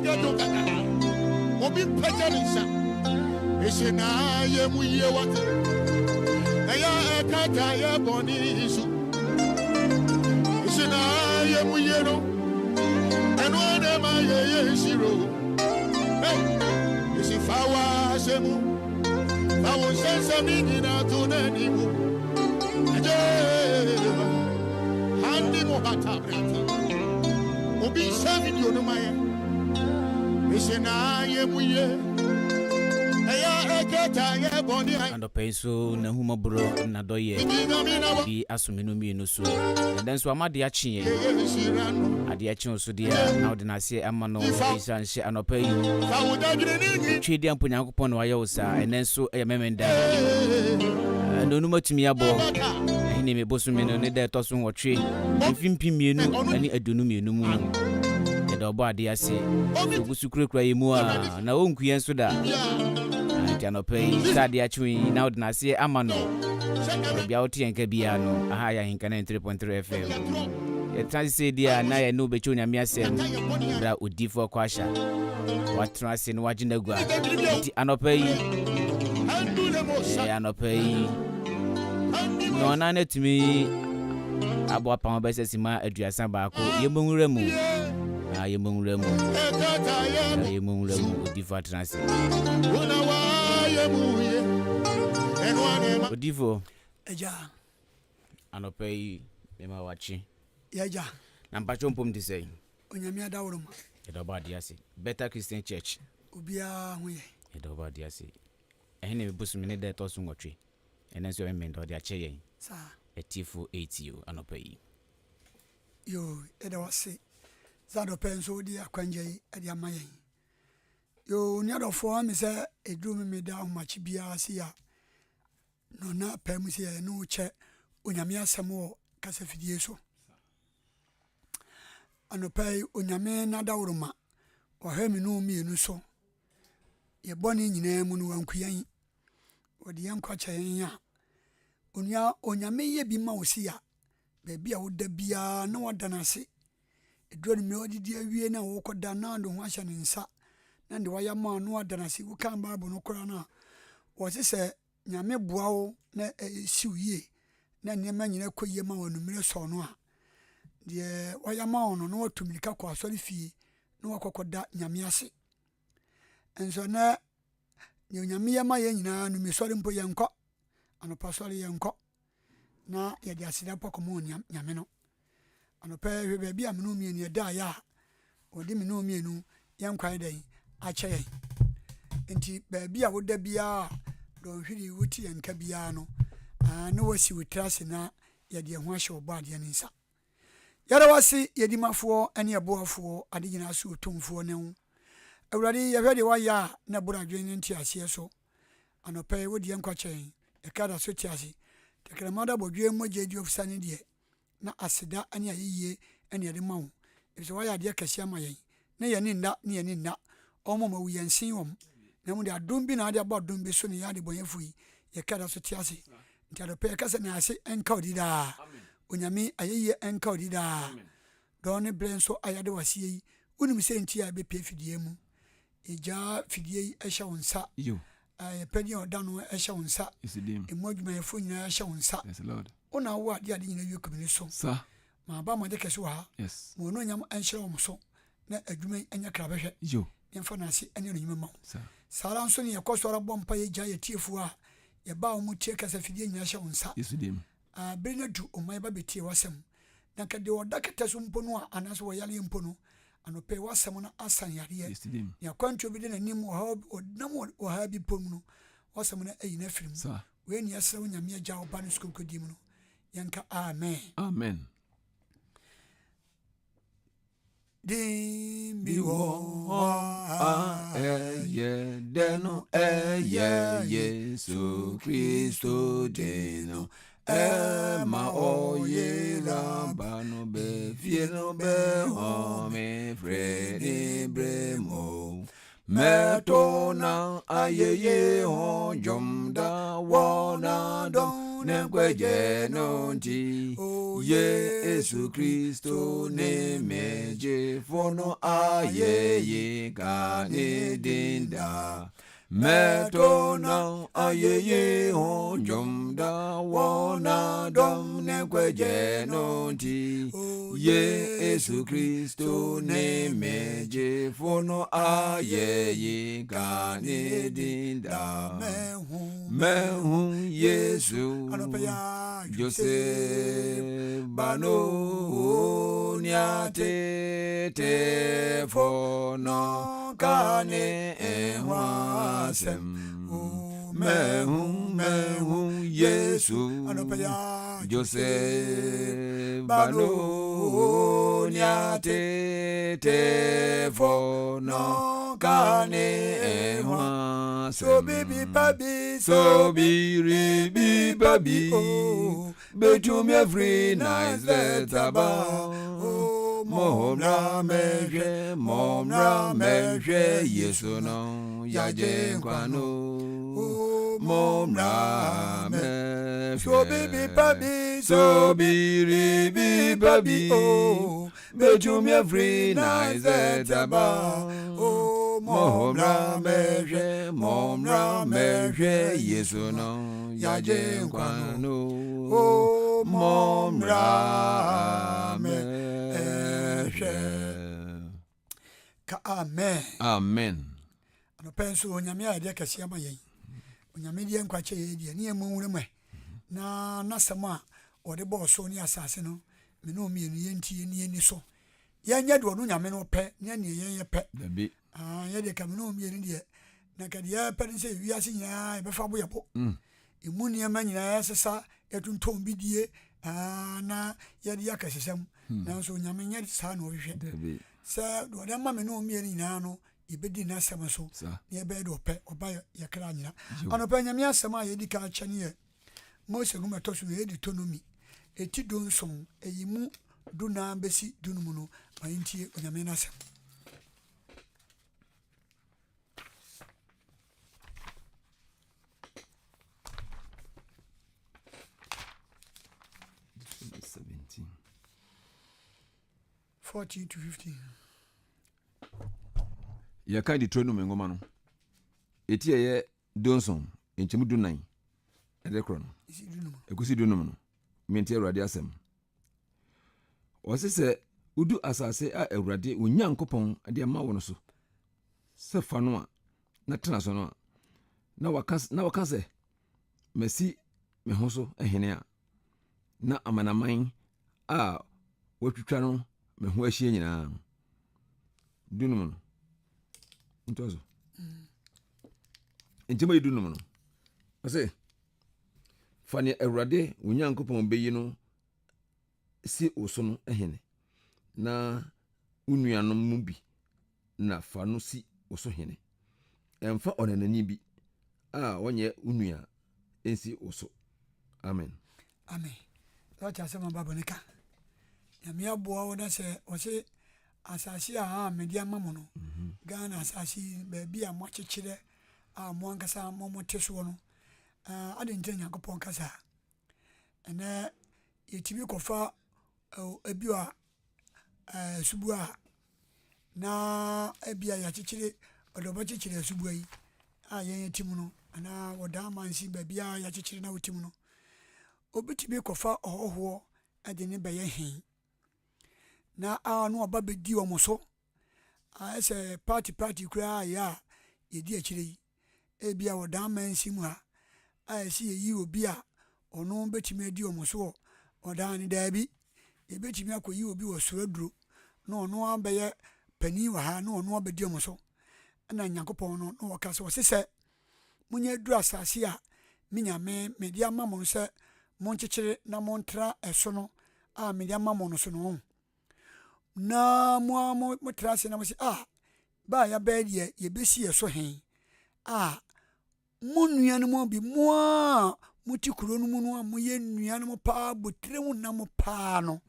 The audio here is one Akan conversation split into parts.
Mpagya dwom kakra. Obi mpagya ne nsa. Ese na yɛ mu yie wate. Ɛyɛ ɛkata yɛ bɔne so. Ese na yɛ mu yie no. Ɛno na ɛma yɛ yɛ nhyira o. Hey! Ese fa w'asɛm mu. Fa wo nsɛnsɛm nyinaa to n'anim. Agye handi mo hata brata. Obi nhyɛ video no ma yɛ. Ese na yɛ mu yie. Ɛyɛ ɛkata yɛ bɔne a. Anɔpa yi nso n'ahummɔborɔ nnadɔyɛ Nyame na wa. bi aso mmienu mmienu so. Ɛdɛ nso ama adeɛ akye yɛn. Yɛ nhyira no. Adeɛ akye wo so deɛ a, na wode n'aseɛ ama no. Nhyira nhyɛ anɔpa yi. Fa wo dadwene ne nwi. Twe deɛ mpo Nyankopɔn na wayɛ wo saa. Ɛnɛ nso ɛyɛ Memenda. Ɛnonum atumi abɔ. Ɛhene me bosome no ne da ɛtɔ so 8 mfe 2022 mu. Yɛda ɔbɔ adeɛ ase. Sɛ ogu so kurakura yɛ mu a, na ɔnku yɛn so da. Nti anɔpa yi, sɛ adeɛ akye yi na wode n'aseɛ ama no. Baabi a wote yɛn nka biara no, aha yɛ Ahenka 93.3 FM. Yɛtena ase sɛ di a na yɛne wo bɛkyɛ Onyame asɛm berɛ a odiyifoɔ kɔ ahyɛ watena ase na wagye n'agua. Nti anɔpa yi, anɔpa yi, na ɔnan no atumi abɔ apam bɛsɛ sima 31. Yɛmmɔ nwura mu. Ah, yɛmmɔ nwura mu. Ah, yɛmmɔ nwura mu. Odiyifoɔ atena ase. Odiyifoɔ, Agya, anɔpa yi, mema wakye. Yɛagya. Na mpatwɔ mpom te sɛ Onyame adaworoma. Yɛda ɔbɔ adeɛ ase. Better Christian Church. Obiara ho yɛ. Yɛda ɔbɔ adeɛ ase. Ɛhe ne bosome ne da ɛtɔ so 8. Ɛnɛ nso ɛmɛ ɔde akyɛ yɛn. Saa. Atiefo 80 o anɔpa yi. Yo, yɛda wase. Sɛ anɔpa yi nso wode akwangya yi de ama yɛn. Yo, onuadɔfoɔ, ame sɛ ɛduru me meda ahomakye biara se a na ɔna paa mu sɛ yɛne wo kyɛ Onyame asɛm wɔ kasafidie so. Anɔpa yi, Onyame n'adaworoma wahwɛ me ne wo mmienu so. Yɛ bɔne nyinaa mu no wanku yɛn. Wɔde yɛn nkwa kyɛ yɛn a, onua Onyame yɛ bi ma wo si a, baabi a woda biara na wada no ase. Ɛduru anwummerɛ wadidi awie na wokɔda na ɔde ho ahyɛ ne nsa na de wayɛ ama na wada no ase. Wokan Bible no koraa no a, wɔse sɛ Nyame boa wo na ɛsi wo yie na nneɛma nyinaa kɔ yie ma wo anwummerɛ sɔɔ no a, deɛ wayɛ ama wo no na watu mmirika kɔ asɔre fie na wakɔkɔda Nyame ase. Nso ɛnɛ deɛ Onyame yɛ ma yɛn nyinaa no, mesɔre mpo yɛnkɔ, anɔpa sɔre yɛnkɔ na yɛde aseda mpo akɔma Nyame no. Anɔpa yi hwɛ baabi a me ne wo mmienu yɛdaeɛ a wɔde me ne wo mmienu yɛn nkwa yɛ dɛn akyɛ yɛn. Nti baabi a woda biara a dɔnhwere wote yɛn nka biara no, na wasi wo tiri ase na yɛde yɛn ho ahyɛ ɔbɔ adeɛ no nsa. Yɛda wo ase, yɛn dimafoɔ ne yɛn boafoɔ, ade nyinaa so otumfoɔ ne wo. Awurade, yɛhwɛ deɛ woayɛ a na ɛboro adwene ne nteaseɛ so. Anɔpa yi, wode yɛn nkwa kyɛ yɛn, yɛkra da so te ase. Tɛkrɛma da bɔdwoeɛ mogya adi ofisa ne deɛ, na aseda ne ayɛyie ne yɛde ma wo, ɛfiri sɛ woayɛ adeɛ kɛseɛ ama yɛn, na yɛn ani nna ne yɛn ani nna. Wɔn a wɔawu yɛn nsen wɔn, na mmom de adom bi na ade abɔ adom bi so ne yɛn adebɔnyɛfoɔ yi, yɛkra da so te ase. Nti anɔpa yi yɛka sɛ n'ase nka odi daa. Onyame ayɛyie nka odi daa. Dɔn ne berɛ nso a yɛade w'aseɛ yi, wonim sɛ nti a yɛbɛpue fidie mu. Yɛgyaa fidie yi hyɛ wo nsa. Yɛpɛ deɛ ɔda no hyɛ wo nsa. Emu adwumayɛfoɔ nyinaa hyɛ wo nsa. Wo na wowɔ adeɛ ade nyinaa wie kumi so. Ma aba ma ade kɛse wɔ ha. Ma wɔn onyam nhyerɛ wɔn so na adwuma yi nyɛ krabɛhwɛ. Yɛmfa n'ase ne n'onyim ma wo. Saa ara nso ne yɛkɔ so ara bɔ mpa yɛgya yɛ tiefoɔ a yɛba a wɔn tie kasa fidie nyinaa hyɛ wo nsa. Bere no adu ɔma yɛba bɛtie w'asɛm. Na nka deɛ ɔda kɛtɛ so mpo no a anaasɛ wɔyareɛ mpo no, anɔpɛ yi w'asɛm no asan yareɛ. Ne akwantuo bi de n'anim ɔhaw ɔnam ɔhaw bi mpo mu no, w'asɛm no ayi no afiri mu. Wei ne yɛsrɛ wo Nyame Agya, Ɔba ne Sukunkun din mu no, yɛnka amen. Amen. Din bi wɔ hɔ a ɛyɛ dɛ no ɛyɛ Yesu Kristo din no ɛma ɔyera ba no bɛ fie no bɛ home firi ne brɛ mu mɛto na ayɛyie ho dwom da wɔ n'adom ne. nkwagye no nti, Yesu Kristo ne me gyefo no ayeyi nka ne din daa. Mɛto no ayeyi ho dwom da wɔ n'adom ne nkwagye no nti. Yesu Kristo ne me gyefo no ayeyi nka ne din daa. Mɛhu Yesu, Joseph ba no, nea tetefo no ka ne ho asɛm. Mɛhu, mɛhu Yesu, Joseph ba no, nea tetefo no ka ne ho asɛm. So biribi pa bi, so biribi pa bi, betumi afiri Nasaret aba. Mommra mmɛhwɛ, mommra mmɛhwɛ Yesu no, yɛagye nkwa no. Mommra mmɛhwɛ. So biribi pa bi, so biribi pa bi, betumi afiri Nasaret aba. Mommra mmɛhwɛ, mommra mmɛhwɛ Yesu no, yɛagye nkwa no. Mommra mmɛhwɛ. Ka amen. Amen. Anɔpa yi nso Onyame ayɛ adeɛ kɛseɛ ama yɛn. Onyame deɛ nkwa kyɛ yɛn deɛ ne yɛn mu nwura mu ɛ. Na n'asɛm a ɔde bɔɔ soro ne asase no, me ne wo mmienu yɛntie ne yɛnni so. Yɛnyɛ deɛ ɔno Nyame no pɛ, nyɛ deɛ yɛn yɛpɛ. Dabi. Ah, yɛ deɛ ka me ne wo mmienu deɛ, na ka deɛ yɛpɛ ne sɛ wiase nyinaa yɛbɛfa bo yɛbo. Emu nneɛma nyinaa yɛsesa, yɛtontɔn bi die, ah, na yɛde yɛ akɛsesɛm. Nanso Onyame nyɛ saa na ɔhwehwɛ. Dabi. Sɛ deɛ ɔde ama me ne wo mmienu nyinaa no, yɛbɛdi n'asɛm so na yɛbɛyɛ deɛ ɔpɛ, ɔba yɛ kra nyina. Anɔpa Nyame asɛm a yɛdi kan kyɛ no yɛ Mose nwoma ɛtɔ so mmienu, Deuteronomy, eti dunson, ɛyi mu dunan bɛsi dunum no, ma yɛntie Onyame n'asɛm. 14 to 15. Yɛka Deuteronomy nwoma no, eti a ɛyɛ dunson, nkyɛmu dunan ɛde korɔ no, ɛkɔsi dunum no, mente Awurade asɛm. Ɔse sɛ wodu asase a Awurade wo Nyankopɔn de ama wo no so sɛ fa no a na tena so no a, na waka na waka sɛ masi me ho so hene a, na amanaman a wɔatwitwa no me ho ahyia nyinaa no dunum no ntoa so nkyɛmu yi dunum no ɔsɛ fa nea awurade wo nyankopɔn bɛyi no si wo so no hene na wo nuanom mu bi na fa no si wo so hene ɛmfa ɔnanani bi a ɔnyɛ wo nua nsi wo so amen Amen. Sɛ ɔte asɛm a Bible no ka. Nyame aboa wo na sɛ ɔse asase a a mede ama mo no, mhm. Ghana asase yi baabi a moakyekyerɛ a mo ankasa mo mote soɔ no, ade nti na Nyankopɔn ka saa. Ɛnɛ yɛtumi kɔfa ebi a asubua a na ebia yɛakyekyere ɔde ɔbɛkyekyere asubua yi a yɛn ti mu no anaa wɔdaa mansin baabi a yɛakyekyere na wote mu no obi tumi kɔfa ɔhɔhoɔ de ne bɛyɛ he na a na ɔba bɛdi wɔn so ayɛ sɛ party party koraa yɛ a yɛdi akyire yi Ebia wɔ dan mansin mu ha a ɛsɛ yɛyi obi a ɔno bɛtumi adi wɔn so wɔ ɔdan no, daabi, yɛbɛtumi akɔyi obi wɔ soro aduro na ɔno abɛyɛ panin wɔ ha na ɔno abɛdi wɔn so. Ɛna Nyankopɔn no na ɔka sɛ ɔse sɛ monyɛ duru asase a me Nyame mede ama mo no sɛ monkyekyere na montra ɛso no a mede ama mo no so no. Na mo ara motra ase na mo se, ah, Ba a yɛabɛyɛ deɛ yɛbɛsi yɛ so he a, mo nuanom bi, mo a mote kuro no mu no a moyɛ nuanom paa, botire ho nam paa no,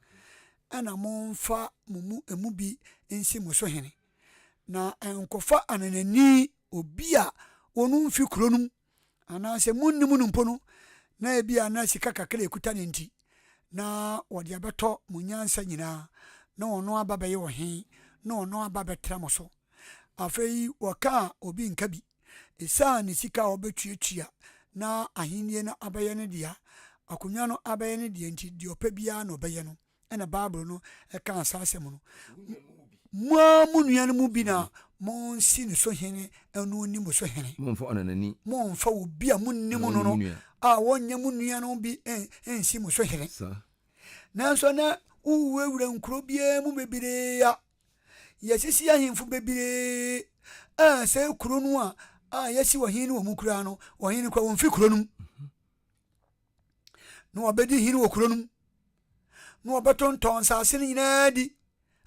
ɛna momfa mo mu emu bi nsi mo so hene. Na nkɔfa ananani, obi a ɔno mfi kuro no mu, anaasɛ monnim no mpo no, Na ebia na sika kakra a ɛkuta no nti, na wɔde abɛtɔ mo nyansa nyinaa, na ɔno aba bɛyɛ ɔhen, na ɔno aba bɛtra mo so. Afei wɔka a obi nka bi. Esiane ne sika a ɔbɛtuatua na ahennie no abɛyɛ ne dea, akonnwa no abɛyɛ ne dea nti, deɛ ɔpɛ biara na ɔbɛyɛ no. Ɛna Bible no kaa saa asɛm no. Mo ara mo nua no mu bi na monsi ne so hene na ɔnni mo so hene. Momfa ɔnanani. Momfa obi a monnim no no a ɔnyɛ mo nua no bi nsi mo so hene. Nanso na wowurawura nkuro biara mu bebree a yɛasisi ahemfo bebree a sɛ kuro no a a yɛasi ɔhene no wɔ mu koraa no, ɔhene no koraa wɔmfiri kuro no mu. Na wɔbɛdi hene wɔ kuro no mu. Na wɔbɛtontɔn nsase no nyinaa di.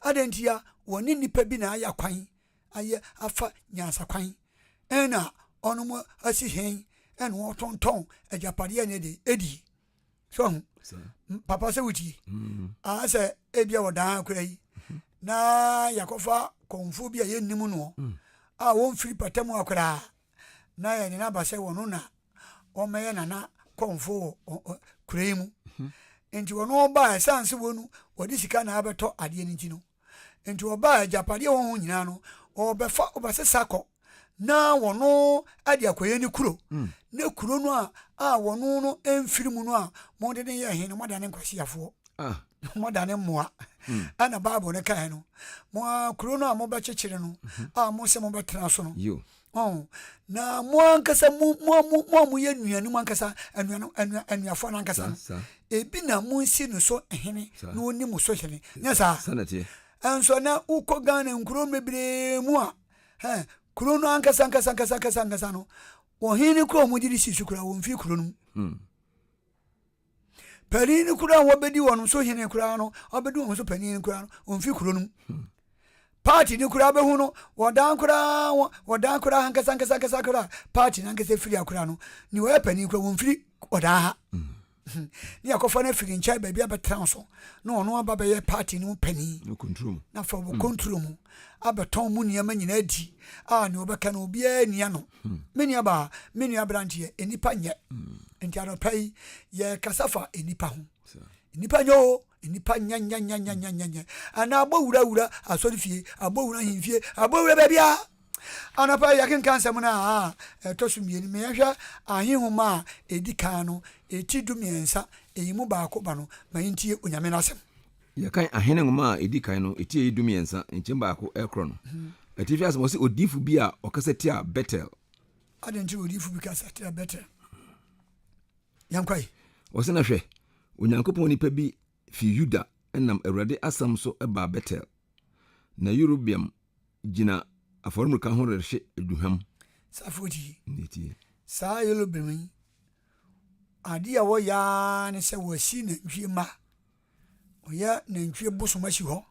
Adɛn ntia? Wɔne nnipa bi na ayɛ akwan, ayɛ afa nyansakwan, ɛna ɔnom asi hen, ɛna wɔtontɔn agyapadeɛ ne de edi. So ho, papa sɛ wotie. Mm. Sɛ ebia wɔdan akora yi, mm-hmm. na yɛakɔfa kɔmfoɔ bi a yɛnnim noɔ, mm. a wɔmfiri pata mu akoraa, na yɛde no aba sɛ wɔno na wɔmmɛyɛ nana kɔmfo wɔ kuro yi mu. Mhm. Nti wɔn ɔbaa ɛsan sɛ wɔn no wɔde sika na abɛtɔ adeɛ no nti no nti ɔbaa agyapadeɛ wɔn ho nyinaa no ɔbɛfa ɔbɛsesa kɔ na wɔn de akɔyɛ ne kuro mm. ne kuro no a a wɔn no mfiri mu no a wɔde ne yɛ he no wɔde ne nkwasiafoɔ ah. wɔda ne mmoa mm. ɛna bible no kae no mo kuro no a mobɛkyekyere no mhm. a mo sɛ mobɛtena so no Ɔn, na mo ankasa mo mo a mo mo a moyɛ nuanom ankasa, anuanom anua anuafoɔ no ankasa no, ebi na monsi no so hene na ɔnni mo so hene. Nyɛ saa? Saa na ɛteɛ. Ɛnso na wokɔ Ghana nkuro bebree mu a, hɛ, kuro no ankasa ankasa ankasa ankasa ankasa no, ɔhene no kura wɔn de de si so kura wɔn mfiri kuro no mu. Hmm. Panin no koraa a wɔbɛdi wɔn so hene koraa no, ɔbɛdi wɔn so panin no koraa no, ɔmfi kuro no mu. Paati no koraa bɛhu no, wɔdan koraa, wɔdan koraa ankasa ankasa ankasa koraa, paati no ankasa firi akora no, ne wɔyɛ panin koraa, wɔmfiri ɔdan ha. Ne yɛakɔfa no afiri nkyɛn baabi abɛtena so, na ɔno aba bɛyɛ paati no panin. Na fa wɔ kɔntro mu abɛtɔn mu nneɛma nyinaa di a nea ɔbɛka no obiara nni ano. Me nuabaa, me nua aberanteɛ, nnipa nyɛ. Nti anɔpa yi, yɛrekasa fa nnipa ho. Nnipa nyɛ o, nnipa nyɛ nyɛ nyɛ nyɛ nyɛ nyɛ nyɛ. Anaa abɔ wura wura asɔre fie, abɔ wura ahemfie, abɔ wura baabiara. Anɔpa yi yɛkenkan nsɛm no a ɛtɔ so mmienu. Ma yɛnhwɛ Ahenhoma a ɛdi kan no, ɛti 13, ɛyi mu baako ba no, ma yɛntie Onyame no asɛm. Yɛkan Ahene Nwoma a Edi Kan no ti a ɛyɛ 13, nkyem baako rekorɔ no. Atifi asɛm, ɔse odiyifo bi a ɔkasa tia Betel. Adɛn nti na odiyifo bi kasa tia Betel? Yɛnkɔ yi. Ɔse na hwɛ, Onyankopɔn nipa bi fi Yuda nam Awurade asɛm so baa Betel. Na Yerobeam gyina afɔremuka ho rehye aduhwam. Safo tie. Saa Yerobeam yi, ade a wɔyɛ ara ne sɛ wɔasi nantwie mma. Ɔyɛ nantwie bosom asi hɔ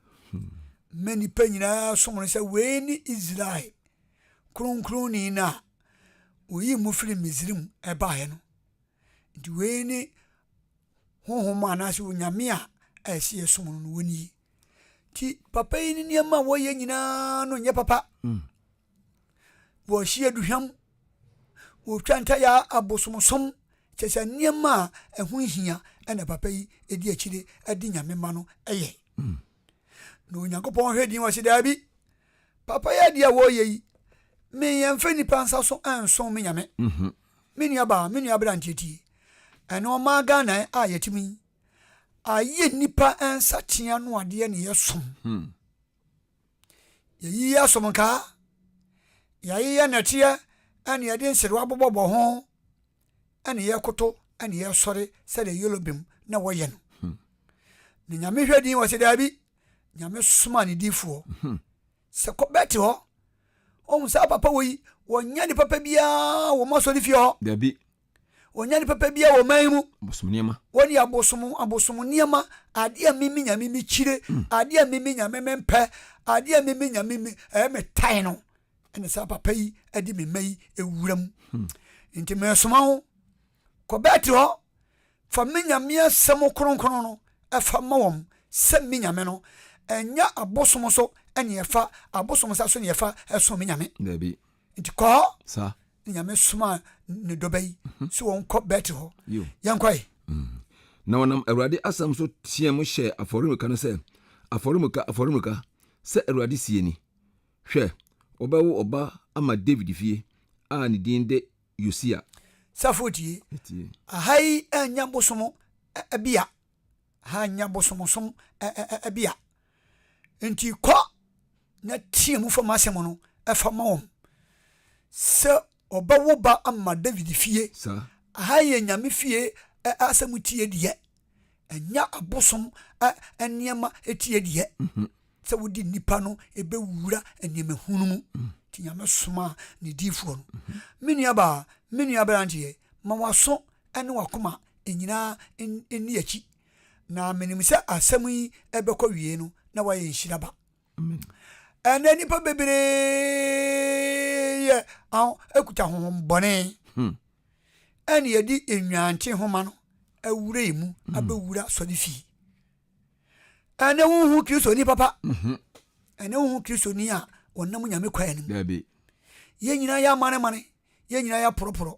ma nnipa nyinaa som no sɛ wei ne Israel kronkronni no a oyii mo firi Misraim ɛbaeɛ no. Nti wei ne honhom anaasɛ onyame a ɛsɛ yɛsom no no wɔnie. Nti papa yi ne nneɛma a wɔyɛ nyinaa no nyɛ papa. Mm. Wɔhye aduhwam, wɔtwa ntayaa abosomsom, kyerɛ sɛ nneɛma a ɛho nhia na papa yi di akyire de nyame ma no yɛ. Mm. Na Onyankopɔn hwɛ din wɔ se daabi, papa yi adeɛ a wɔreyɛ yi, me yɛmfa nnipa nsa so nsom me nyame. Mm -hmm. Me nua baa, me nua aberanteɛ tie. Ɛno ɔmaa Ghana a yɛtumi ayɛ nnipa nsatea no adeɛ ne yɛsom. Hmm. Yɛyiyi asomkaa, yɛayeyɛ nnɛteɛ ɛne yɛde nserewa bobɔbɔ ho ɛne yɛkoto ɛne yɛsɔre sɛdeɛ Yolobim na wɔyɛ no. Hmm. Na Nyame hwɛ din wɔ sɛ daabi, Nyame soma ne difoɔ hmm. sɛ kɔ bɛte hɔ. Ɔhu saa papa wɔ yi, wɔnyɛ ne papa biara wɔ mo asɔre fie hɔ. Daabi. Wɔnyɛ ne papa biara wɔ ɔman yi mu. Abosom nneɛma. Wɔde abosom abosom nneɛma, adeɛ a mimi nyame mi kyire, mm. adeɛ a mimi nyame mi mpɛ, adeɛ a mimi nyame mi ɛyɛ me tan no, ɛna saa papa yi ɛde me mma yi ewura mu. Hmm. Nti mɛsoma wo kɔ bɛɛte hɔ fa me nyame asɛm kronkron no ɛfa ma wɔn sɛ me nyame no ɛnyɛ abosom so ɛne ɛfa abosom sa so ne ɛfa ɛso me nyame. Dabi. Nti kɔ hɔ. Sa. Na Nyame somaa ne dɔba yi mhm. sɛ wɔnkɔ Bɛtel hɔ. Yɛnkɔe. Mm. Na wɔnam Awurade asɛm so teɛm hyɛɛ afɔremuka no sɛ, Afɔremuka, afɔremuka, sɛ Awurade sie ni, Hwɛ, wɔbɛwo ɔba ama Dawid fie a ne din de Yosia. Safo tie. Aha yi ɛnyɛ bosom bea. Aha nyɛ bosomsom bea. Nti kɔ na teɛ mu fa m'asɛm no fa ma wɔn sɛ ɔbɛwo ba ama David fie. Aha yɛ Nyame fie asɛm tie deɛ, ɛnyɛ abosom nneɛma tie deɛ. Mhm. Sɛ wode nnipa no ɛbɛwura nneɛma hunu mu. Mm. Nti Nyame soma ne diifoɔ no. Mhm. Me nuabaa, me nua aberanteɛ, ma w'aso ne w'akoma nyinaa nni akyi. Na menim sɛ asɛm yi bɛkɔ wie no na woayɛ nhyira ba. Ɛnɛ nnipa bebree yɛ ekuta honhom bɔne. Hmm. Ɛne yɛde nnwante nhoma no awura yi mu hmm. abɛwura sɔre fie. Ɛnɛ wohu Kristoni papa. Mhm. Ɛnɛ wohu Kristoni a ɔnam Nyame kwan no mu. Yɛn nyinaa yɛ amanemane. yɛn nyinaa yɛaporɔporɔ.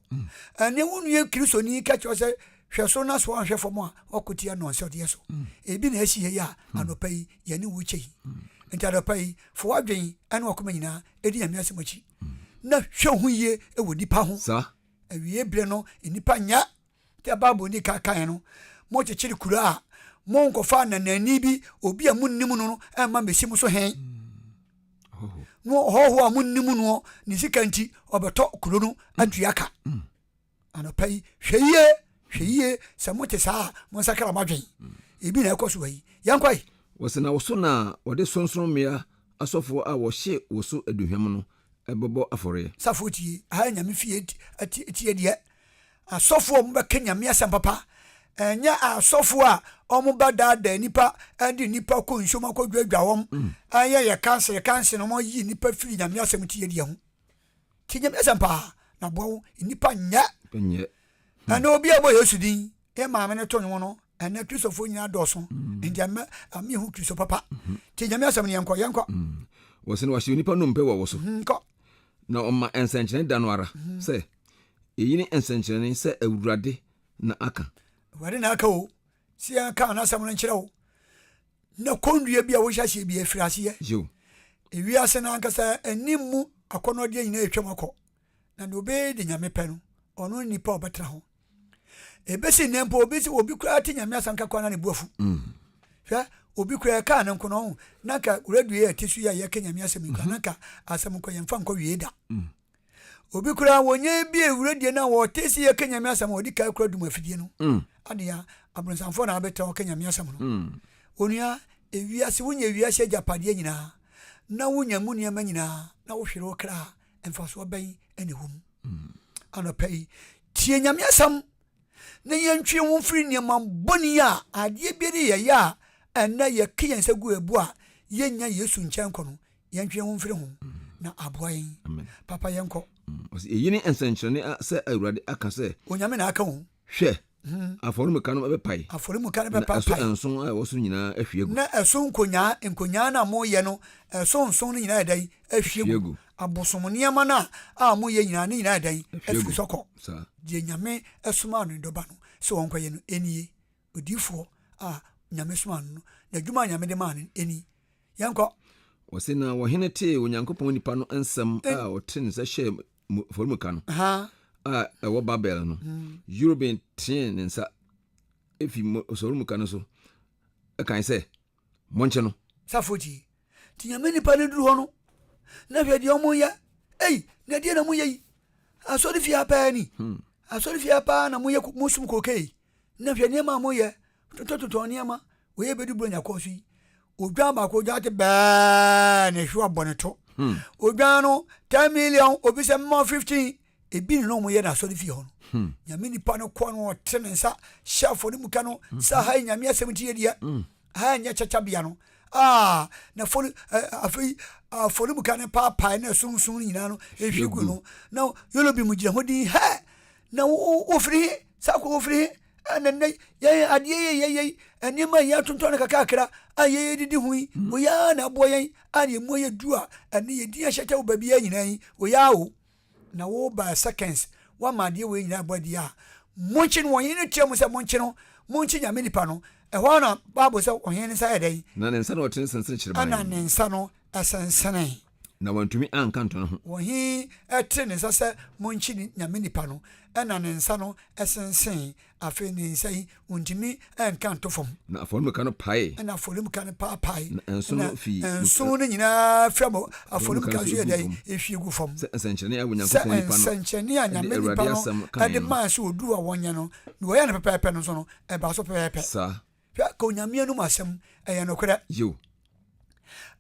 Ɛnne wo nua Kristoni ka kyerɛ sɛ hwɛ soro na so anhwɛ fam a ɔko tia nnɔnsɔdeɛ so. Ebi na asi yɛ yi a anɔpa yi yɛne wo kyɛ yi. Nti anɔpa yi fa w'adwen ne w'akoma nyinaa di Nyame asɛm akyi na hwɛ ho yie wɔ nnipa ho. Awie berɛ no nnipa nyɛ Sɛ Bible ni ka kae no, Mokyekyere kuro a, monkɔfa ananani bi, obi a monnim no no mma mmɛsi mo so he. No ɔhɔhoɔ a monnim noɔ, ne sika nti, ɔbɛtɔ kuro no atua ka. Anɔpa yi, hwɛ yie, hwɛ yie, sɛ mote saa a, monsakra mo adwen. Ebi na ɛkɔ so yi. Yɛnkɔ yi. Wɔse na wo so na wɔde sorɔnsorɔmmea asɔfoɔ a wɔhye wo so aduhwam no bɛbɔ afɔreɛ. Safoɔ tie, aha yɛ Nyame fie tie deɛ Asɔfoɔ a wɔbɛka Nyame asɛm papa, ɛnyɛ asɔfoɔ a wɔbɛdaadaa nnipa de nnipa kɔ nsuom akɔdwadwa wɔn, mm. ɛyɛ yɛ kansere kansere na wɔyi nnipa firi Nyame asɛm ti yɛdeɛ ho. Ti Nyame asɛm paa na boa wo nnipa nyɛ. Nyɛ. Hmm. Ɛnna obi a bɔ Yesu din, yɛ maame no to nwom no, ɛnna Kristofoɔ nyinaa dɔɔso, mm. nti ɛmɛ ame hu Kristo papa. Mm-hmm. Ti Nyame asɛm no yɛnkɔ, yɛnkɔ. Mm. Wɔsɛ no wɔahyɛ onipa nnompe wɔ wo so. Mm-hmm, nkɔ. Na ɔma nsɛnkyerɛnne da no ara mm-hmm. sɛ Eyi ne nsɛnkyerɛnne sɛ Awurade na aka. Awurade na aka o, sɛ yɛnka n'asɛm no nkyerɛ wo. Na kɔndua bi a wohyɛ aseɛ bi afiri aseɛ. Yiw. Ewiase no ankasa anim mu akɔnnɔdeɛ nyinaa atwam akɔ, na deɛ ɔbɛyɛ de Nyame pɛ no, ɔno ne nipa a ɔbɛtena ho. Ebesi nnɛ mpo, obi sɛ obi koraa te Nyame asɛm ka koraa na ne bo afu. Mm. Hwɛ, obi koraa ɛkaa ne nko no ɔho, na nka radio yi a ɛte so yi a yɛka Nyame asɛm yi koraa, na nka asɛm nkɔ yɛmfa nkɔ wie da. Mm. Obi koraa wɔnyɛ bi ewura die na wɔte sɛ yɛka Nyame asɛm a wɔde kae kora dum afidie no. Mm. Adea abonsamfoɔ na abɛtɛ wɔka Nyame asɛm no. Mm. Onua, ewiase wonya ewiase agyapadeɛ nyinaa na wonya mu nneɛma nyinaa na wohwere wo kra a, mfasoɔ bɛn na ɛwɔ mu? Mm. Anɔpa yi, tie Nyame asɛm na yɛntwe ho mfiri nneɛma bɔne a adeɛ bi ne yɛyɛ a ɛnnɛ yɛka yɛn nsa gu ɛbo a yɛnnya Yesu nkyɛn kɔ no. Yɛntwe yɛn ho mfiri ho na aboa yɛn. Papa yɛnkɔ. Mm, eyi ne nsɛnkyerɛnne a sɛ Awurade aka sɛ. Onyame na aka o. Hwɛ, hmm. afɔremuka no bɛpae. Afɔremuka no bɛpae. Na ɛso nson a ɛwɔ so nyinaa ahwie agu. Na ɛso nkonyaa nkonyaa no a moyɛ no ɛso nson no nyinaa yɛ dɛn ahwie gu. Abosom nneɛma no a a moyɛ nyinaa ne nyinaa yɛ dɛn afiri sɔkɔ. Deɛ Nyame somaa no ne dɔba no sɛ wɔnkɔyɛ no nie. Odiyifoɔ a Nyame somaa no no, n'adwuma a Nyame de maa no ni. Yɛnkɔ. Ɔse na ɔhene tee Onyankopɔn nipa no nsɛm a ɔtee ne nsa hyɛɛ afɔremuka no a ɛwɔ Babel no, Yerobeam tee ne nsa fi afɔremuka no so kae sɛ, Monkye no. Safo tie. Nti Nyame nipa no duru hɔ no, na hwɛ deɛ ɔmo yɛ. Ei, na deɛ na moyɛ yi? Asɔre fie ha paa ni. Hmm. Asɔre fie ha paa na moyɛ mosom kokee. Na hwɛ nneɛma a moyɛ, totɔtotɔ nneɛma. Wei bɛdu Buronya kɔɔ so yi. Odwan baako odwan te bɛɛ na ehwiw abɔ ne to. Hmm. Odwan no 10 million obi sɛ mma 15 ebi ne na wɔn yɛ na asɔre fie hɔ no. Hmm. Nyame nipa no kɔ no ɔte ne nsa hyɛ afɔremuka no hmm. sɛ ha yi nyame asɛm ti yɛ deɛ. Hmm. Ha nyɛ kyɛkyɛbea no. Ah, na fɔre afei afɔremuka no paapae na ɛsonson no nyinaa no ehwie gu no. Na yolo bi mu gyina hɔ din hɛ na wofiri he saa kɔ wofiri he ɛna nnɛ yɛn adeɛ yɛ yɛ yɛ nneɛma a yɛatontɔn no kakrakra a yɛyɛ didi ho yi mm. oyɛ na aboa yɛn a na emu yɛ du a ɛne yɛ din ahyɛtɛ wɔ baabi yɛ nyinaa yi oyɛ o. Na wo by seconds woama adeɛ wei nyinaa bɔ adi a, monkye no. Ɔhene no teɛ mu sɛ, Monkye no, monkye Nyame nipa no. Ɛhɔ ara na Bible sɛ ɔhene no nsa yɛ dɛn? Na ne nsa na ɔtene sensene kyerebann. Ɛna ne nsa no sensenee. Na wantumi anka nto ne ho. Ɔhene tene ne nsa sɛ monkye Nyame nipa no, ɛna ne nsa no sensenee. Afei ne nsa yi, ontumi nka nto fam. Na afɔremuka no paee. Ɛna afɔremuka no paapae. Na nso no fii. Na nso no nyinaa firi afɔremuka no so yɛ dɛn? Ehwie gu fam. Sɛ nsɛnkyerɛnne a Onyankopɔn nipa no. Sɛ nsɛnkyerɛnne a Nyame nipa no de maa sɛ oduru a wɔnyɛ no, na wɔyɛ no pɛpɛɛpɛ no nso no, ɛbaa so pɛpɛɛpɛ. Saa. Hwɛ, ka Onyame anum asɛm, ɛyɛ nokorɛ. Yiw.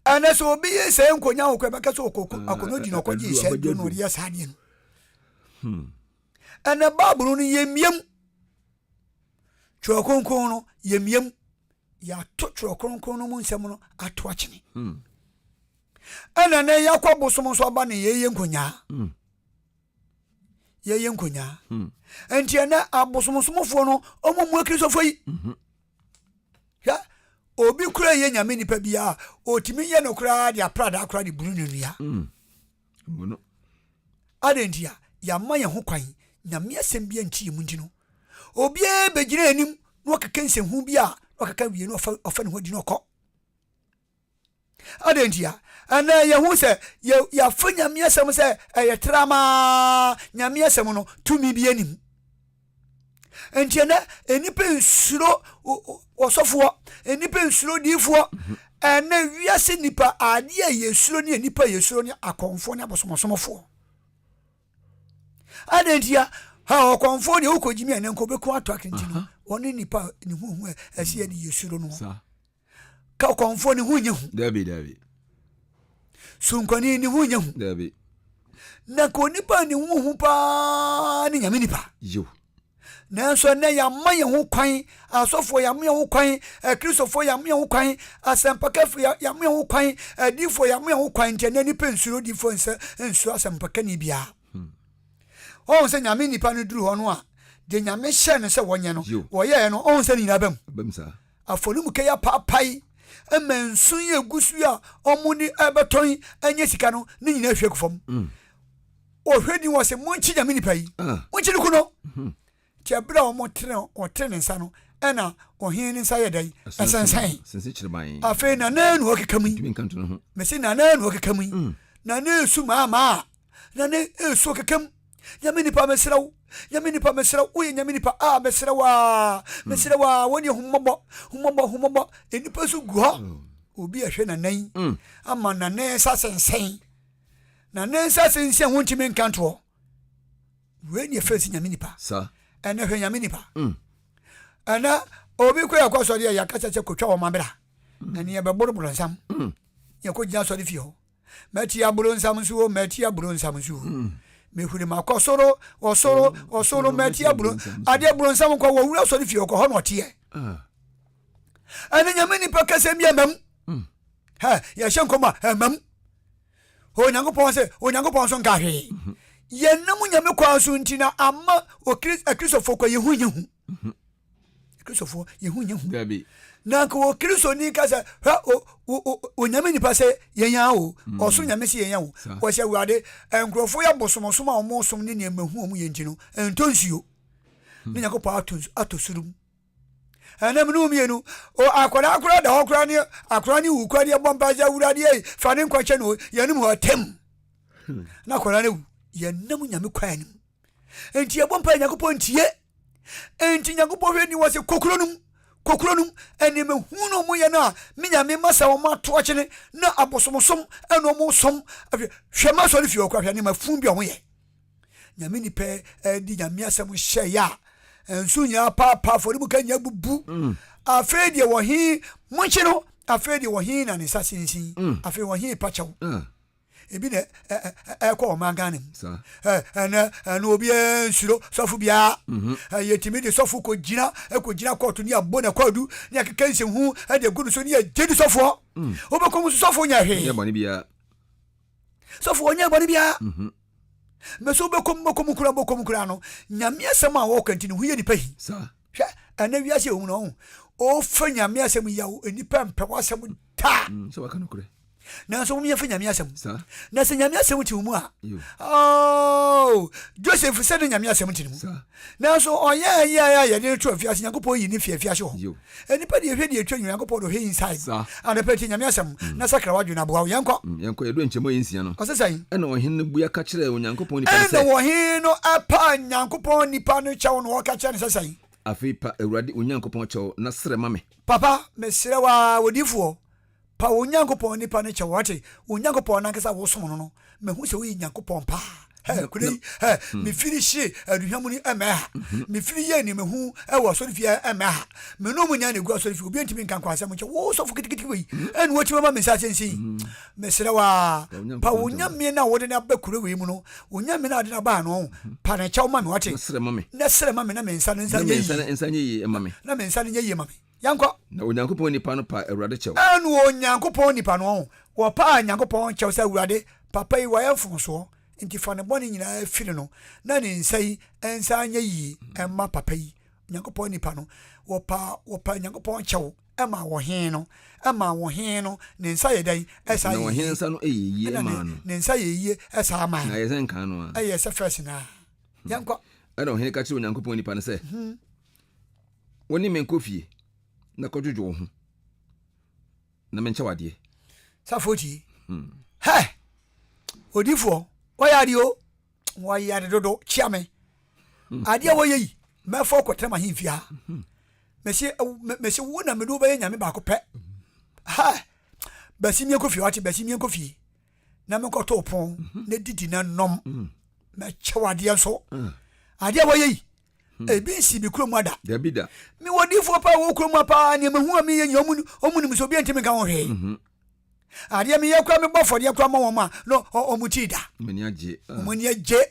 Ɛnɛ sɛ obi yɛ sɛ nkonya wo kɔ ɛbɛka sɛ ɔkɔ akɔnɔ di na ɔkɔgye sɛ duro na ɔde yɛ saa adeɛ no. Ɛnɛ Bible no yɛmmiam. Twerɛ Kronkron no yɛmmiam. Yɛato Twerɛ Kronkron no mu nsɛm no ato akyene. Ɛna nɛ yɛakɔ bosom nso aba ne yɛyɛ nkonyaa. Yɛyɛ nkonyaa. Nti ɛnɛ abosomsomfoɔ no ɔmo mu akristofoɔ yi. Hwɛ, obi kura yɛ nyame nipa bi a ɔtumi yɛ no koraa de apradaa koraa de bunu ne nua. Adɛn nti a yɛama yɛn ho kwan Nyame asɛm bi anti yɛn mu nti no, obiara bɛgyina anim na ɔkeka nsɛmhu bi a na ɔkeka wie na ɔfa ne ho adi na ɔkɔ. Adɛn nti a ɛnɛ yɛhu sɛ yɛafa Nyame asɛm sɛ ɛyɛ tramaa Nyame asɛm no tumi bi anim. Nti ɛnɛ nnipa nsuro ɔsɔfoɔ, nnipa nsuro diifoɔ. Ɛnɛ wiase nnipa adeɛ a yɛsuro ne nnipa yɛsuro ne akɔmfoɔ ne abosomosomfoɔ. Adɛn nti a ha ɔkɔmfoɔ deɛ wokɔ gyimi ɛnɛ nka ɔbɛku ato akente no wɔne nnipa ne ho hu ɛsɛ yɛde yɛsuro no. Ka ɔkɔmfoɔ ne ho nyɛ hu. Dabi dabi. Sunkwani ne ho nyɛ hu. Dabi. Na ka onipa ne ho hu paa ne nyame nipa. Yiw. Nanso ɛnɛ yɛama yɛn ho kwan, asɔfoɔ yɛama yɛn ho kwan, akristofoɔ yɛama yɛn ho kwan, asɛmpakafoɔ yɛama yɛn ho kwan, adiifoɔ yɛama yɛn ho kwan nti ɛnɛ nipa nsuro diifoɔ nsɛ nsuro asɛmpakani biara. Ɔhu sɛ nyame nipa no duru hɔ no a, deɛ nyame hyɛ no sɛ wɔnyɛ no, wɔyɛɛ no, ɔhu sɛ ne nyinaa ba mu. Afɔremuka yi apaapae ma nsu yi egu so yi a wɔde ɛbɛtɔn anya sika no ne nyinaa hwie gu fam. Mm. Ɔhwɛ ni wɔ sɛ monkyi nyame nipa yi. Ah. Monkyi no ku no. Mhm. Nti ɛberɛ a wɔtene ɔtene ne nsa no ɛna ɔhene ne nsa yɛ dɛn ɛsɛnsɛn. Afei na na nu ɔkeka mu yi. Mesi na na nu ɔkeka mu yi. Mm. Na na esu maamaa. Na na esu ɔkeka mu. Nyame nipa mesrɛ wo Nyame nipa mesrɛ wo woyɛ nyame nipa a mesrɛ wo a mesrɛ wo a wɔne hummɔbɔ hummɔbɔ hummɔbɔ nnipa so gu hɔ mm. obi ɛhwɛ nanan mm. ama nanan nsa sensɛn nanan nsa sensɛn ho ntumi nka ntoɔ wei ne ɛfɛ si nyame nipa ɛnɛ hwɛ nyame nipa mm. ɛnɛ obi kɔ yɛkɔ sɔre a yɛakasa sɛ kɔtwa wɔn abra ɛne yɛbɛboroboro nsam yɛkɔgyina sɔre fie hɔ Mɛte aburonsam nso o, mɛte aburonsam nso o. Hmm. Mehuri makɔ soro, ɔsoro, hmm. ɔsoro, mɛte aburo. Adeɛ buronsam nkɔ wɔ wura sɔre fie ɔkɔ hɔ na ɔteɛ. Ah. Ɛne nyame nipa kɛsɛ bi ɛmam. Hmm. Hɛ, yɛhyɛ nkɔm a ɛmam. Onyankopɔn sɛ, Onyankopɔn nso nka hwee. Hmm. Yɛnam nyame kwan so nti na ama Akristofoɔ kɔ yɛhu yɛhu. Kristofoɔ yɛhu nyɛ hu na nka wɔ kristoni ka sɛ hwɛ onyame nipa sɛ yɛnya o mm. ɔso nyame sɛ yɛnya o wɔsɛ awurade nkurɔfoɔ yɛ bosomɔsom a wɔn som ne nneɛma hu wɔn yɛ nti no ɛntɔ nsuo hmm. ne nyankopɔn atɔ soro mu ɛnam ne mmienu akwadaa akwadaa da hɔ koraa ne akwadaa ne wu koraa ne ɛbɔ mpa sɛ awurade ei fa ne nkwa kyɛ no yɛnom hɔ atɛm hmm. na akwadaa no wu yɛnam nyame kwan no mu nti yɛbɔ mpa nyankopɔn ntie Enti Nyankopɔn hwɛ ni wɔ se kokuro nom, kokuro nom, nneɛma hu no ɔmo yɛ no a, me Nyame ma sɛ ɔmo ato akyene na abosomsom ɛna ɔmo som, afei hwɛ ma sɔre fie hɔ koraa hwɛ nneɛma fun bi a ɔmo yɛ. Nyame nipa ɛdi Nyame asɛm hyɛ yɛ a, nso nyinaa paapaa afɔremuka nyinaa bubu. Mm. Afei deɛ wɔ he, monkye no, afei deɛ wɔ he na ne nsa sinsin, mm. afei wɔ he pa kyɛw. Mm. Ebi na ɛkɔ ɔman Ghana mu. Ɛnɛ ɛno obiara nsuro sɔfo biara. Mhm. Yɛtumi de sɔfo kɔgyina kɔgyina kɔɔto ne abɔ na kwaadu ne akeka nsɛmhu de agu no so ne yɛgye di sɔfoɔ. Mm. Wobɛkɔ mu so sɔfo nyɛ hwee. Sɔfo ɔnyɛ bɔne biara. Mhm. Mɛ so wobɛkɔ mu bɛkɔ mu kura bɛkɔ mu kura no nyame asɛm a wɔka nti ne ho yɛ nipa hi. Hwɛ ɛnɛ wiase ɛwɔ mu no ɔho ɔfa nyame asɛm yaw nipa mpɛ w'asɛm taa. Mm, Nanso mom yɛmfa Nyame asɛm. Na sɛ Nyame asɛm te wo mu a, oh, Joseph sɛ ne Nyame asɛm te ne mu. Nanso ɔyɛɛ yɛɛ a yɛde no to afiase, Nyankopɔn yi ne fi afiase hɔ. Nnipa deɛ hwɛ deɛ ɛtwa Nyankopɔn de ɔhwɛ inside. Anɔpa tie Nyame asɛm mm. na sakra w'adwene aboa wo. Yɛnkɔ. Mm, yɛnkɔ yɛdu nkyɛmu yɛ nsia no. Ɔsɛ sɛn? Ɛna ɔhene no bua ka kyerɛɛ Onyankopɔn nipa no sɛ. Ɛna ɔhene no ɛpaa Nyankopɔn nipa no kyɛw na ɔka kyerɛ no sɛ sɛn? Afei pa Awurade Onyankopɔn kyɛw na srɛ ma me. Papa, mesrɛ wo ara, odiyifoɔ, Pa wo Nyankopɔn nipa no kyɛw, wate? Wo Nyankopɔn no ankasa a wosom no no, mahu sɛ woyɛ Nyankopɔn paa. Hɛ, kuro yi, hɛ, mefiri hye aduhwam ni ɛmmɛɛ ha. Mefiri yɛ nneɛma wɔ asɔrefie ha ɛmmɛɛ ha. Me ne wɔn nyinaa na ɛgu asɔrefie, obiara ntumi nka nkwasɛm nkyɛ. Wo sɔfo ketekete wei, ɛna woatumi ama me nsa asensen yi. Mesrɛ wo ara, pa wo Nyame no a wode no aba kuro wei mu no, wo Nyame no a wode no aba ha no, pa ne kyɛw ma me, wate? Na srɛ ma me. Na srɛ ma me na me nsa no nsa nyɛ yie ma me. Na me nsa no nyɛ yie ma me. Yɛnkɔ. Na Onyankopɔn nipa no paa Awurade kyɛw. Ɛna Onyankopɔn nipa no, wɔpaa Nyankopɔn kyɛw sɛ, Awurade, papa yi wayɛ mfomsoɔ, nti fa ne bɔne nyinaa firi no, na ne nsa yi nsa nyɛ yie mma papa yi. Onyankopɔn nipa no, wɔpaa, wɔpaa Nyankopɔn kyɛw ma ɔhene no, ɛma ɔhene no ne nsa yɛ dɛn? Ɛsa yɛ yie. Na ɔhene nsa no yɛ yie maa no. Ne nsa yɛ yie ɛsa maa no. Na ɛyɛ sɛ nkan no ara. Ɛyɛ sɛ fɛs no ara. Yɛnkɔ. Ɛna ɔhene ka kyerɛ Onyankopɔn nipa no sɛ, Wo ne me nkɔ fie na kɔdwodwo wo ho na menkyɛ wo adeɛ. Safo tie. Hmm. Hɛ! Odifoɔ, wɔyɛ adeɛ o. Wɔyɛ ade dodo, kyia me. Hmm. Adeɛ a wɔyɛ yi, mɛfa kɔtena m'ahemfie ha. Hmm. Mese, mese wo na mede wo bɛyɛ nyame baako pɛ. Hɛ! Bɛsi miɛnkɔ fie, wate, bɛsi miɛnkɔ fie. Na menkɔto pon na didi na nom. Mɛkyɛ wo adeɛ nso. Adeɛ a wɔyɛ yi, Hmm. Ebi nsi me kurom ada. Dabi da. Me wɔ difoɔ paa wɔ kurom paa nea mehu a meyɛ nyɛ ɔmo ɔmo nim sɛ obi ntumi nka ho hwee. Mhm. Adeɛ meyɛ kora mebɔ afɔdeɛ kora ma wɔn a na ɔmo tii da. Ɔmo ani agye. Ah. Ɔmo ani agye.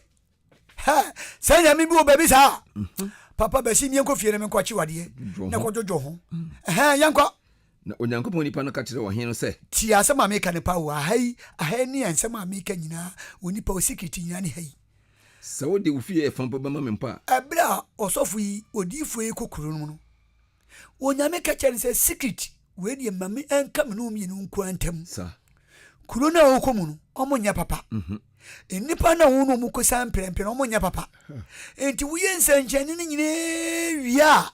Hɛ sɛ nyame bi wɔ baabi saa. Mhm. Papa bɛsi mi nkɔ fie na menkɔ akyiwadeɛ na kɔdwodwo ho. Mm. Ɛhɛn yɛnkɔ. Na Onyankopɔn nipa no ka kyerɛɛ ɔhene no sɛ. Tie asɛm a meka no paa o, aha yi, aha yi ne nsɛm a meka nyinaa, onipa osikiriti nyinaa ne ha yi. Sɛ wode wo fie ɛfã mpo bɛma me mpo a. Ɛberɛ a ɔsɔfo yi, odiyifoɔ yi kɔ kuro no mu no, Onyame ka kyerɛɛ no sɛ, Secret, wei deɛ ma me ɛnka me ne wo mmienu nko ara ntam. Sa. Kuro no a wokɔ mu no, wɔn nyɛ papa. Mhm. Nnipa no a wo ne wɔn kɔsan mprɛmprɛ no, wɔn nyɛ papa. Enti woyɛ nsɛnkyerɛnne no nyinaa wie a,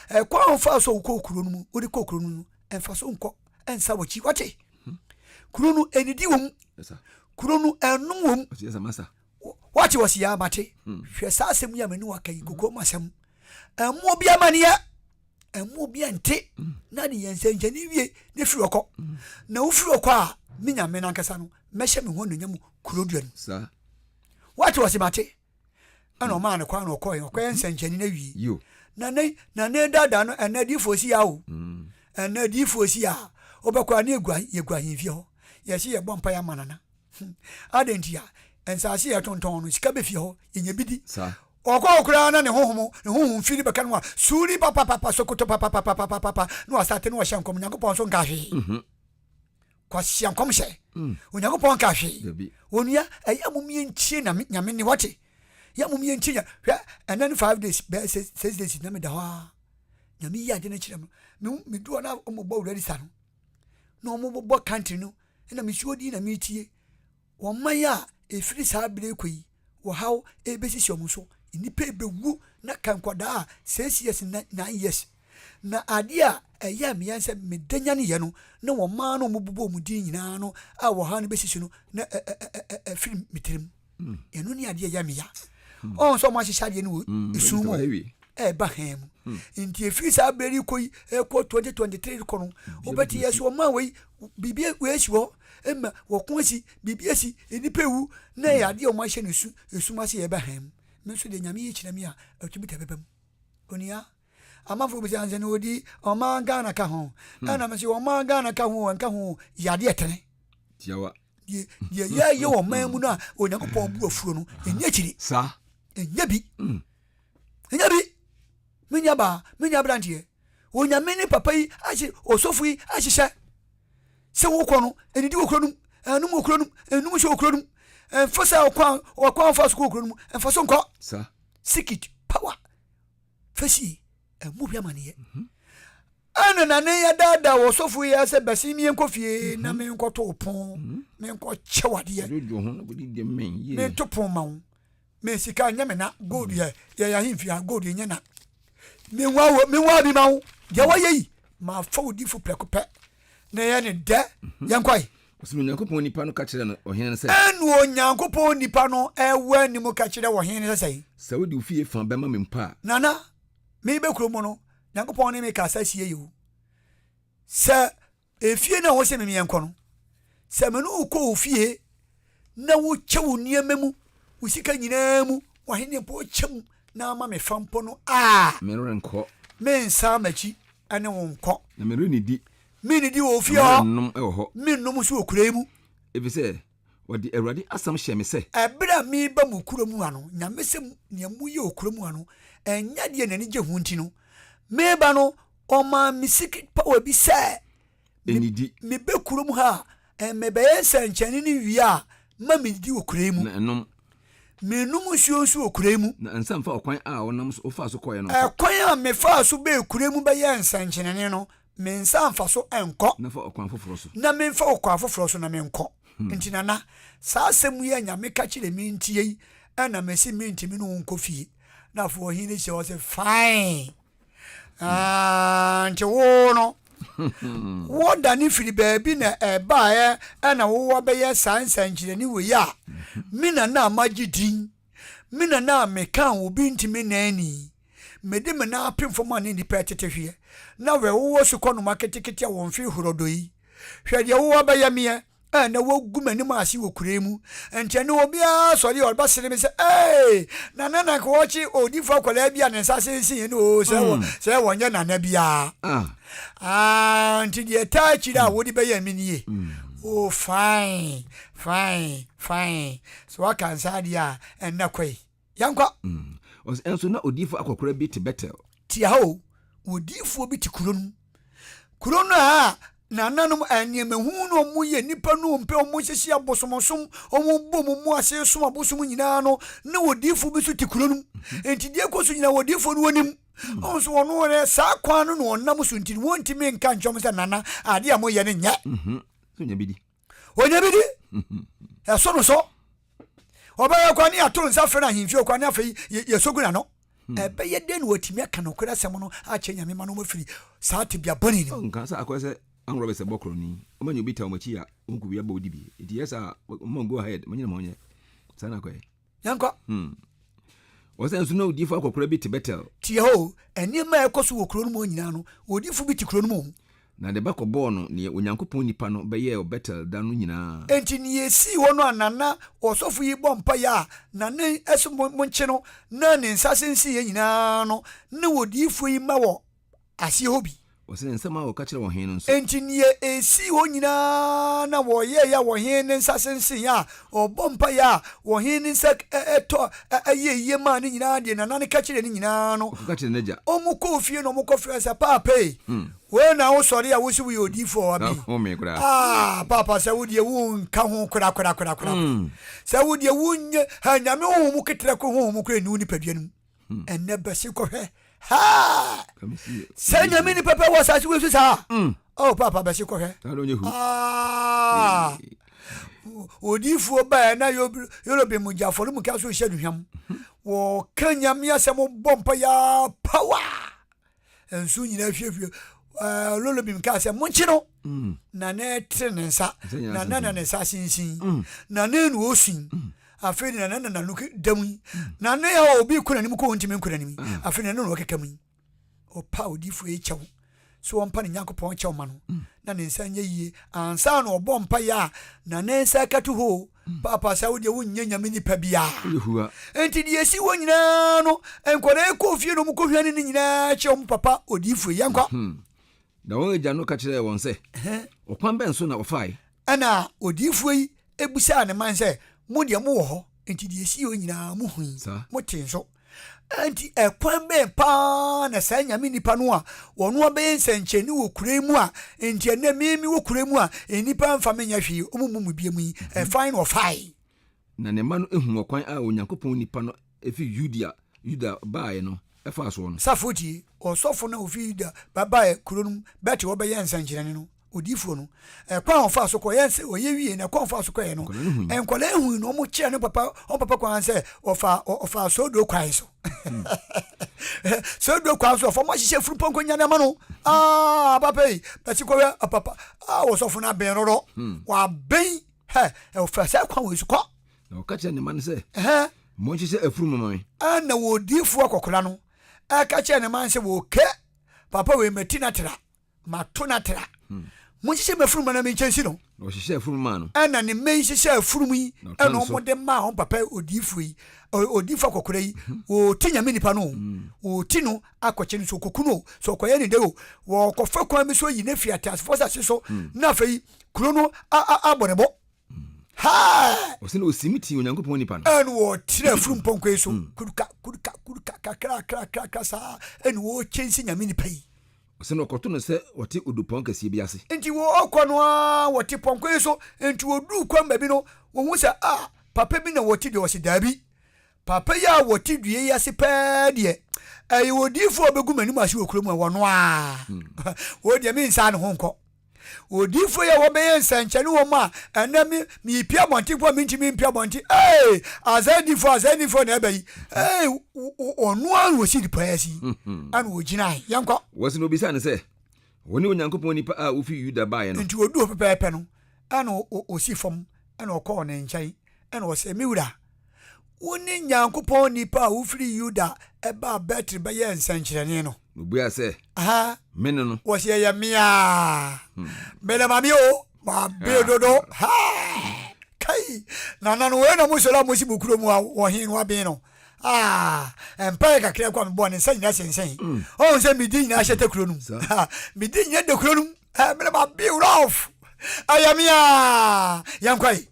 ɛkwan a wofaa so a wokɔɔ kuro no mu, wode kɔɔ kuro no mu no, ɛmfa so nkɔ, ɛnsa w'akyi. Wate? Kuro no, ɛnidi wɔ mu. Kuro no, ɛnnom wɔ mu. Wate wɔ se yaa mate. Hmm. Hwɛ saa asɛm yi a mene waka yi, kokoam asɛm. Ɛmmo obi amaneɛ, ɛmmo obi ɛnte, hmm. na de yɛn nsɛnkyɛnne wie na firi ɔkɔ. Hmm. Na wofiri ɔkɔ a, me nyame no ankasa no, mɛhyɛ me ho anuonyam kuro dua no. Wate wɔ se mate. Ɛna ɔmaa no kwan na ɔkɔɛ, ɔkɔyɛ nsɛnkyɛnne no awie. Na ne na ne dada no ɛnɛ diifoɔ si ya o. Ɛnɛ diifoɔ si ya. Wobɛkɔ a ne yɛgu ahemfie hɔ. Yɛse yɛbɔ mpa yɛ ama nana. Hmm. Adɛn nti a? Nsase yɛ tontɔn no, sika bɛ fie hɔ, yɛnya bi di. Ɔkɔ hɔ koraa na ne honhom, ne honhom fi no bɛka no a, suuri papapapa, sokoto papapapapapa, na wasate na wahyɛ nkɔm. Onyankopɔn nso nka hwee. Mhm. Kwasia nkɔmhyɛ. Mm. Onyankopɔn nka hwee. Dabi. Onua, ɛyɛ a mom yɛntie Nyame, Nyame nne, wate? Yɛ mom yɛntie Nyame. Hwɛ, ɛnɛ no 5 days, bɛyɛ 6 days na meda hɔ a. Nyame yi ade no kyerɛ me. Me, medu hɔ na wɔbɔ register no. Na wɔbobɔ country no. Ɛna mesuo din na meretie. Ɔman a ɛfiri saa berɛ rekɔ yi, ɔhaw rebɛsisi wɔn so. Nnipa rebɛwu na ka nkwadaa a 6 years, 9 years. Na adeɛ a ɛyɛɛ me ya ne sɛ meda nyaneeɛ no, na ɔman no a wɔbobɔ wɔn din nyinaa no a ɔhaw no bɛsisi no, na ɛfiri me tirim. Ɛno ne adeɛ ɛyɛ me ya. Ɔn sɛ ɔmo ahyehyɛ adeɛ no wɔ esum mu ɛɛba hann mu. Nti efiri saa berɛ yi kɔ yi ɛkɔ 2023 kɔ no, wobɛte yɛ so ɔman wei biribi wei asi hɔ ɛma wɔko asi biribi asi nnipa ewu na ɛyɛ adeɛ a ɔmo ahyɛ no esu esum ase yɛ ɛba hann mu. Me nso deɛ Nyame yi kyerɛ me a ɛtumi ta bɛba mu. Onua amanfoɔ bisa sɛ na ɔdi ɔman Ghana ka ho ɛna me sɛ ɔman Ghana ka ho ɛnka ho yɛ adeɛ tene. Tiawa. Deɛ deɛ yɛyɛ wɔ ɔman mu no a Onyankopɔn bu afuo no ɛnyɛ akyiri. Saa. Ɛnyɛ bi. Mm. Ɛnyɛ bi. Me nua baa, me nua aberanteɛ. Onyame ne papa yi ahye osɔfo yi ahyehyɛ sɛ wokɔ no ɛnidi wɔ kuro no mu ɛnum wɔ kuro no mu ɛnum nso wɔ kuro no mu ɛnfa sɛ ɔkwan ɔkwan fa so kɔ kuro no mu ɛnfa so nkɔ. Saa. Sikit power fɛsi ɛmu bi amaneɛ. Mm -hmm. Ɛna na ne yɛdaadaa wɔ sɔfo yi sɛ bɛsen mi nkɔ fie na menkɔto pon, menkɔkyɛ wadeɛ, mento pon ma wo. Me sika nyɛ me na gold yɛ yɛ ahemfie ha gold nyɛ na. Menwa wo menwa bi ma wo. Deɛ wɔyɛ yi mafa wo difo prɛko pɛ na ɛyɛ ne dɛ. Yɛnkɔe. Ɔsɛ Onyankopɔn nipa no ka kyerɛɛ no ɔhene no sɛ. Ɛnna Onyankopɔn nipa no wɔ anim ka kyerɛɛ ɔhene no sɛ sɛn? Sɛ wode wo fie fa bɛma me mpo a. Nana, merebɛ kuro mu no, Nyankopɔn ne me kasa sie yi o. Sɛ efie no a wɔsɛ me meɛnkɔ no, sɛ me ne wo kɔ wo fie na wokyɛ wo nneɛma mu, wo sika nyinaa mu, w'ahenni mpo wokyɛ mu na ama me fa mpo no a. Merenkɔ. Mensan m'akyi ne wo nkɔ. Na merennidi. Merennidi wɔ wo fie hɔ. Na merennom wɔ hɔ. Merennom nso wɔ kuro yi mu. Efisɛ wɔde Awurade asɛm hyɛɛ me sɛ. Ɛberɛ a mereba mo kuro mu ha no, Nyame sɛ nea moyɛ wɔ kuro mu ha no, ɛnyɛ deɛ n'ani gye ho nti no, mereba no, ɔmaa me secret power bi sɛ, Nnidi. Meba kuro mu ha a, mebɛyɛ nsɛnkyerɛnne no wie a, mma mennidi wɔ kuro yi mu. Na nnom. Mennom nsuo nso wɔ kuro yi mu. Na nsa mfa ɔkwan a wonam so, wofaa so kɔeɛ no so. Ɛkwan a mefaa so bɛɛ kuro yi mu bɛyɛɛ nsɛnkyerɛnne no, me nsa amfa so ankɔ. Na fa ɔkwan foforɔ so. Na memfa ɔkwan foforɔ so na menkɔ. Nti Nana, saa asɛm yi a Nyame ka kyerɛɛ me nti ei, ɛna mese mentumi ne wo nkɔ fie. Na afei ɔhene no hyia ɔse, Fine! Ah, nti wo no, wodane firi baabi na ɛbaeɛ ɛna wowɔ bɛyɛ saa nsɛnkyerɛnne wei a, me nana a magye din, me nana a meka obi ntumi nani, mede me nan apem fam a ne nnipa ɛtete hweɛ, na wɛ wowɔ sukɔnoma ketekete a wɔn mfe horɔdɔ yi, hwɛ deɛ wowɔ bɛyɛ meɛ. a na wɔagu m'anim ase wɔ kuro yi mu. Nti ɛno obiara sɔre a ɔbɛsere me sɛ, Ee, Nana na nka wɔkye odifo akwadaa bi a ne nsa sensen yɛn o, sɛ wɔ, mm. sɛ wɔnyɛ nana biara. Ah. Ah, nti deɛ ɛtaa akyiri a mm. wode bɛyɛ me nie. Mm. Oh, fine, fine, fine. So waka nsa adeɛ a ɛnna kɔ yi. Yɛnkɔ. Mm. Ɔsɛ nso na odiifo akɔkora bi te Betel. Tia hɔ o, odiifoɔ bi te kuro no mu. Kuro no a nananom nneɛma hu no wɔn yɛ nnipa no mpɛ wɔn sisi abosomsom wɔn bɔ wɔn mu ase som abosom nyinaa no na odiifoɔ bi nso te kuro no mu. Mhm. Nti deɛ ɛkɔ so nyinaa odiifoɔ no wɔnim. Mhm. Nso wɔn no saa kwan no na wɔnam so nti wɔntumi nka nkyɛn sɛ nana adeɛ a moyɛ no nyɛ. Mhm. So nya bi di. Onya bi di. Ɛso no so. Ɔbɛyɛ kwa ne ato nsa frɛ no ahemfie kwa ne afei yɛsɔ gu n'ano. Hmm. Ɛbɛyɛ dɛn na watumi aka nokorɛ asɛm no akyerɛ Nyame ma no wɔafiri saa tebea bɔne no mu? Nka sɛ akɔyɛ sɛ anworɔ bɛsɛ bɔ korɔni. Ɔma nyɛ obi ta wɔn akyi a wɔn kɔ wia bɔ odi bi. Nti yɛ saa mo go ahead mo nyina mo nyɛ. Saa na akɔyɛ. Yɛnkɔ. Hmm. Ɔsɛ nso na odiyifo akɔkora bi te Betel. Tie hɔ o, nneɛma a ɛkɔ so wɔ kuro no mu nyinaa no, odiyifo bi te kuro no mu. Na ne ba kɔbɔɔ no nea Onyankopɔn nipa no bɛyɛɛ wɔ Betel da no nyinaa. Enti nea esii hɔ no a na na ɔsɔfo yi bɔ mpae a na ne ɛso monkye no na ne nsa sensen nyinaa no, na odiyifo yi mma wɔ aseɛ hɔ bi. Ɔse ne nsɛm a ɔka kyerɛɛ ɔhene no nso. Enti nea esii hɔ nyinaa na wɔyɛeɛ a ɔhene ne nsa senseneeɛ a ɔbɔ mpaeɛ a ɔhene ne nsa tɔ yɛɛ yie maa no nyinaa deɛ nana no ka kyerɛɛ no nyinaa no, Ɔkɔka kyerɛɛ n'agya. wɔkɔɔ fie na wɔkɔfrɛɛ sɛ, Paapa ei, wei na wosɔre a wose woyɛ odiyifoɔ abi? Home koraa. Ah, paapa sɛ wo deɛ wonka ho korakorakorakora. Sɛ wo deɛ wonyɛ, ha Nyame honhom keterɛ ko honhom koraa nni wo nipadua no mu. Hmm. Ɛnɛ bɛsi kɔhwɛ ha sɛ nyame nipa pɛ wɔ asase wei so saa hmm. oh papa bɛsi kɔhwɛ ah. odiifoɔ baɛ na yorobe mu gya afɔremuka so hyɛ nuhwam hmm. wɔka nyame asɛm bɔ mpa yɛ power nsu nyinaa hwiehwie ɛɛ lolobim kaa sɛ monkye no mm. na na ɛtere ne nsa na na na ne nsa asinsin mm. na na na osin mm. afei na na na n'ano da mu yi na na yɛ obi kɔ n'anim kɔ ontumi nkɔ n'anim afei na na na ɔkeka mu yi ɔpa odifo yi kyɛw so ɔmpa ne nyankopɔn kyɛw ma no na ne nsa nyɛ yie ansa na ɔbɔ mpa yɛ a na ne nsa katu hɔ Paapa sɛ wo deɛ wonyɛ nyame nipa biaa. Enti deɛ ɛsi hɔ nyinaa no, nkwadaa yi kɔɔ fie na wɔn kɔhwane ne nyinaa kyerɛ wɔn papa odiyifoɔ yi. Yɛnkɔ. Hmm. Na wɔn agya no ka kyerɛɛ wɔn sɛ, Ɔkwan bɛn so na wɔfae? Ɛna odiyifoɔ yi bisaa ne man sɛ, Mo deɛ mowɔ hɔ, enti deɛ ɛsi hɔ nyinaa mohui, motee nso. Enti ɛkwan bɛn paa na saa nyame nipa no a ɔno abɛyɛ nsɛnkyerɛnne wɔ kuro yi mu a enti ɛnnɛ me mewɔ kuro yi mu a nnipa mfa me nyɛ hwee, wɔn mmu me biam yi, ɛfan na ɔfae? Na ne mma no huu ɔkwan a Onyankopɔn nipa no fi Yudea, Yuda baeɛ no. faa soɔ no. Safo tie, ɔsɔfo no a ofi Yuda ba bae kuro no mu bɛte hɔ bɛyɛɛ nsɛnkyerɛnne no, odiyifoɔ no, ɛkwan a ɔfaa so kɔɔ, yɛ sɛ ɔyɛ wiee no, ɛkwan a ɔfaa so kɔeɛ no, Nkwadaa no hui. nkwadaa hui no, wɔkyerɛɛ ne papa, wɔn papa kwan sɛ ɔfaa, ɔfaa soodoo kwan so. Soodoo kwan so, ɔfa wɔn ahyehyɛ afurumpɔnkɔ nyane ama no. Aa, papa yi, bɛsi kɔhwɛ papa, aa, ɔsɔfo no abɛn rɔrɔ, wabɛn, hɛ, ɔfa saa kwan wɔ so kɔ. Na ɔka kyerɛɛ ne mma no sɛ, Monhyehyɛ afurum mma me. Ɛnna odiyifoɔ akɔkora no ka kyerɛɛ ne mma no sɛ, Wɔke, papa wei, mati no atra, mato no atra. Monhyehyɛ m'afurum mma na menkyɛnsi no. Na wɔhyehyɛɛ afurum maa no. Ɛnna ne mma yi hyehyɛɛ afurum yi, ɛnna wɔde maa wɔn papa odiyifoɔ yi, odiyifoɔ akɔkora yi. Wɔreti Nyame nipa no o, wɔreti no akɔkye no, sɛ ɔkɔku no o, sɛ ɔkɔyɛ ne dɛ o, wɔrekɔfa kwan bi so ayi no afiri ateasefoɔ asase so, na afei kuro no abɔ ne bo. Haa! Ɔsɛ na osim tii Onyankopɔn nipa no. Ɛna wɔkyerɛ afurum pɔnkɔ yi so hmm. kuruka kuruka kuruka kakra kakra kakra saa ɛna wɔkyɛnsi nyame nipa yi. Ɔsɛ na ɔkɔto no sɛ ɔte odupɔn kɛseɛ bi ase. Nti wɔkɔ no ara wɔte pɔnkɔ yi so nti wɔduu kwan baabi no wɔhu sɛ a papa bi na wɔte deɛ ɔse daabi papa yi a wɔte dua yi ase pɛɛ deɛ ɛyɛ odiifoɔ a ɔbɛgu m'anim ase wɔ kurom a wɔno a hmm. wɔ deɛ mensaa ne ho nkɔ. Odiyifo yi a wɔbɛyɛ nsɛnkyerɛnne wɔ mu a ɛnɛ me mepie abɔnten mpo a mentumi mpie abɔnten ee azanifo azanifo na ɛbɛ yi ee ɔno ara na wɔsi nipa asi ɛna wɔgyinae yɛnkɔ. Wɔsi na obisaa no sɛ, Wone Onyankopɔn nipa a wofi Yuda baeɛ no? Nti wɔduu hɔ pɛpɛɛpɛ no, ɛna ɔsi fam ɛna ɔkɔɔ ne nkyɛn ɛna ɔsɛ, Me wura, Wone Nyankopɔn nipa a wofiri Yuda baa Betel bɛyɛɛ nsɛnkyerɛnne no? Na obuaa sɛ, Me ne no. Wɔse ɛyɛ me a. Mede ma me o, mabe dodo. Ha! Kai! Nana no wei na mo sɔre a mosi mo kuro mu a wɔhe no aben no. Ah, mpaeɛ kakra kɔ a mebɔɔ ne nsa nyinaa sensɛn. Ɔhu sɛ medi nyinaa hyɛ takuro no mu. Medi nyinaa da kuro no mu. Mede ma be rough. Ɛyɛ me a. Yɛnkɔe.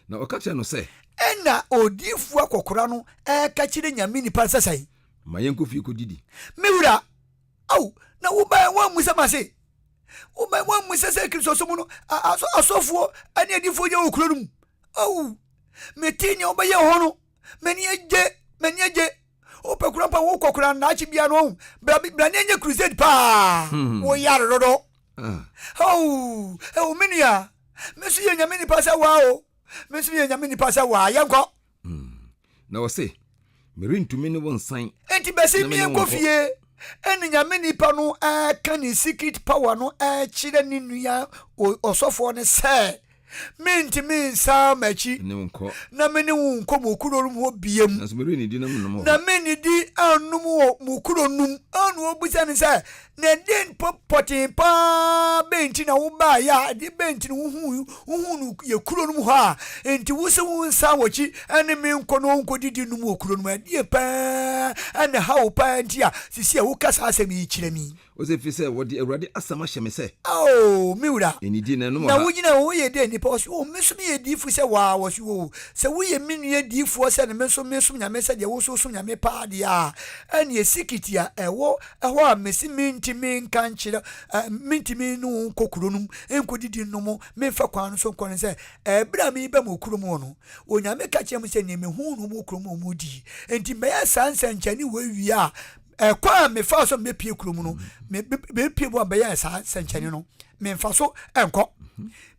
Na ɔka kyerɛɛ no sɛ. Ɛnna odiyifoɔ akɔkora no reka kyerɛ Nyame nipa no sɛ sɛn? Ma yɛnkɔ fie kɔdidi. Me wura, ao, na wobae woammisa m'ase? Wobae woammisa sɛ Kristosom no asɔfoɔ ne adiyifoɔ gyina wɔ kuro no mu? Ao, metee nea wobɛyɛ wɔ hɔ no, m'ani agye, m'ani agye. Wopɛ kora mpa wokɔ kora nnaakye bia no ɔhu, bra bra ne ɛnyɛ crusade paa, hmm. woyare dodo. Ah. Ao, ao, me nua, me nso yɛ Nyame nipa sɛ waa o. Me nso meyɛ Nyame nipa sɛ waa. Yɛnkɔ. Hmm. Na ɔse, merentumi ne wo nsan. Enti bɛsi me yɛnkɔ fie. Ɛne Nyame nipa no ɛka ne secret power no ɛkyerɛ ne nua ɔsɔfoɔ no sɛ, mentumi nsan m'akyi na me ne wo nkɔ mo kuro no mu hɔ biem. Na mennidi annom wɔ mo kuro no mu. Ɛna ɔbisa no sɛ, Na ɛdeɛn pɔtee paa bɛn nti na wobaeɛ a ɛdeɛ bɛn nti na wohuu wohuu no yɛ kuro no mu hɔ a enti wo sɛ wonsan w'akyi ne me nkɔ na wonkɔdidi nnom wɔ kuro no mu ɛdeɛ paa ɛna ɛha wo paa nti a sisi a woka saa asɛm yi kyerɛ me yi? Ose, Ɛfiri sɛ wɔde Awurade asɛm ahyɛ me sɛ. Ao, me wura! Nnidi na nnom Na ɔha. wogyina hɔ woyɛ dɛn nipa? Ɔse, O, me nso meyɛ diyifoɔ sɛ wo ara. Ɔse, O, sɛ woyɛ me nua diyifoɔ sɛ ne me nso mesom Nyame sɛdeɛ wo nso wosom Nyame paa deɛ a, ɛneɛ sikiti a ɛwɔ Ɛhɔ a mese mentumi nka nkyerɛ, mentumi ne wo nkɔ kuro no mu nkɔdidi nnom, memfa kwan no so nkɔ no sɛ, ɛberɛ a mereba mo kurom hɔ no, Onyame ka kyerɛɛ me sɛ nea mehuu no mo kurom hɔ modi. Enti mɛyɛ saa nsɛnkyerɛnne wei wie a, ɛkwan a mefaa so a mebɛpue kurom no, mebɛpue mu a mebɛyɛɛ saa nsɛnkyerɛnne no, memfa so nkɔ.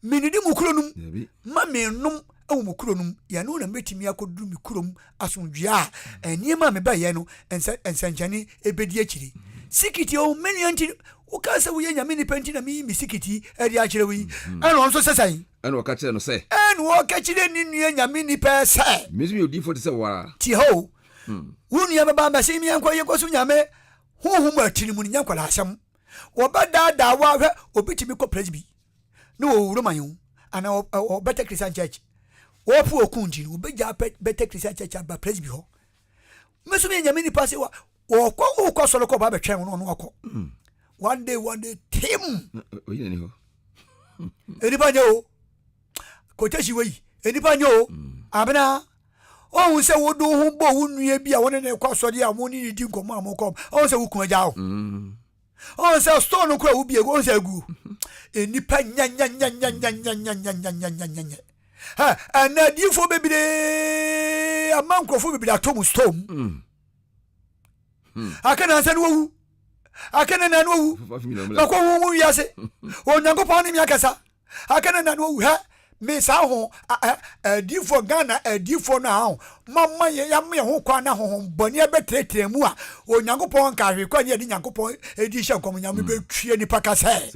Mennidi mo kuro no mu, ma mennom wɔ mo kuro no mu, yɛno na mɛtumi akɔduru me kurom asomdwoeɛ a nneɛma a mebɛyɛ no nsɛnkyɛnne ɛbɛdi akyiri. Sikiti o, me nua nti, wokaa sɛ woyɛ nyame nipa nti na meyi me sikiti de akyerɛ wo yi. Mm-hmm. Ɛna ɔno nso sɛ sɛn? Ɛna ɔka kyerɛ no sɛ. Ɛna ɔka kyerɛ ne nua nyame nipa sɛ. Me nso meyɛ odiyifoɔ te sɛ wo ara. Tie hɔ o, hmm. wo nua bɛba mbɛse me yɛnkɔ yɛnkɔ so nyame honhom atiri mu no nyɛ nkwadaa asɛm. Wɔbɛdaadaa wo ahwɛ obi tumi kɔ presby ne wɔ Roma yi ho anaa wɔ Bethel Christian Church wɔpo ɔko nti no wɔbɛgya Bethel Christian Church aba Presby hɔ me nso meyɛ nyame nipa sɛ wɔkɔ wokɔ sɔre kɔ ɔba bɛtwɛn wo no ɔno akɔ hmm. one day one day tim nipa nyɛ o kɔtɛsi wei nipa nyɛ o hmm. abena ɔhu sɛ wode wo ho bɔ wo nua bi a wo ne ne kɔ asɔre a mo ne ne di nkɔmmɔ a mokɔ ɔhu sɛ wo kun agya wo hmm. Ɔn sɛ store no kora wo bie ɔn sɛ agu. Nnipa nyanyanyanyanyanyanyanyanyanyanyanyanya. Hɛ ɛnna adiifoɔ bebree ama nkurɔfoɔ bebree atɔ mu store mu. Aka nansa no wawu. Aka ne nan no wawu. Makɔ hu hu wiase. Onyankopɔn ne me akasa. Aka ne nan no wawu. Hɛ me saa ho adiifoɔ Ghana adiifoɔ no a mama yɛ yɛama yɛn ho kwan na honhom bɔne abɛtenatena mu a Onyankopɔn nka hwee kwan ne yɛde Nyankopɔn edi hyɛ nkɔm Nyame mm. bɛtue nipa ka sɛ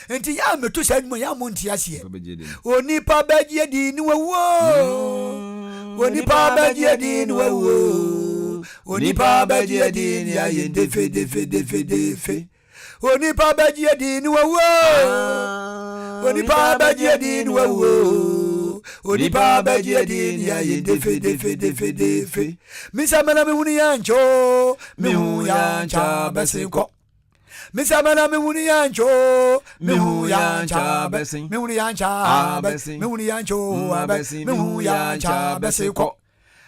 nti yɛ a meto saa nnwuma yɛ a mo nte aseɛ onipa bɛgye adi ne wawuo mm. onipa bɛgye adi ne wawuo onipa bɛgye adi ne ayɛ defe defe defe defe Onipa bɛgye adi ne wawuo. Ah, Onipa bɛgye adi ne wawuo. Onipa bɛgye adi ne ayɛ defe defe defe defe. Misa mena mehunu yɛ nkyɛ o, mehu yɛ nkyɛ bɛsen kɔ. Misa mena mehunu yɛ nkyɛ o, mehu yɛ nkyɛ bɛsen. Mehunu yɛ nkyɛ bɛsen. Mehunu yɛ nkyɛ o, abɛsen. Mehu yɛ nkyɛ bɛsen kɔ.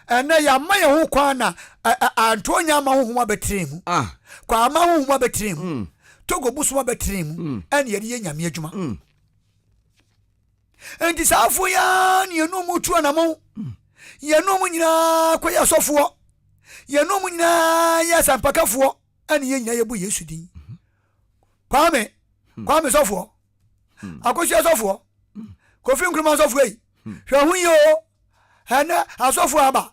Ɛnnɛ, yɛama yɛn ho kwan na antoɔ nya ama honhom abɛtena mu. Ah. Kɔ ama honhom abɛtena mu. Mm. Togo bosom abɛtena mu. Mm. Ɛne yɛde yɛ nyame adwuma. Mm. Enti saa afo yi ara ne yɛn mu tu anamɔn. Mm. Yɛn mu nyinaa kɔyɛ asɔfoɔ. Yɛn mu nyinaa yɛ asampakafoɔ. Ɛne yɛn nyinaa yɛbɔ Yesu din. Mm-hmm. Kwame, hmm. Kwame sɔfoɔ. Hmm. Akosua sɔfoɔ. Hmm. Kofi Nkrumah sɔfoɔ yi. Hwɛ ho yie o. Ɛnɛ asɔfo aba,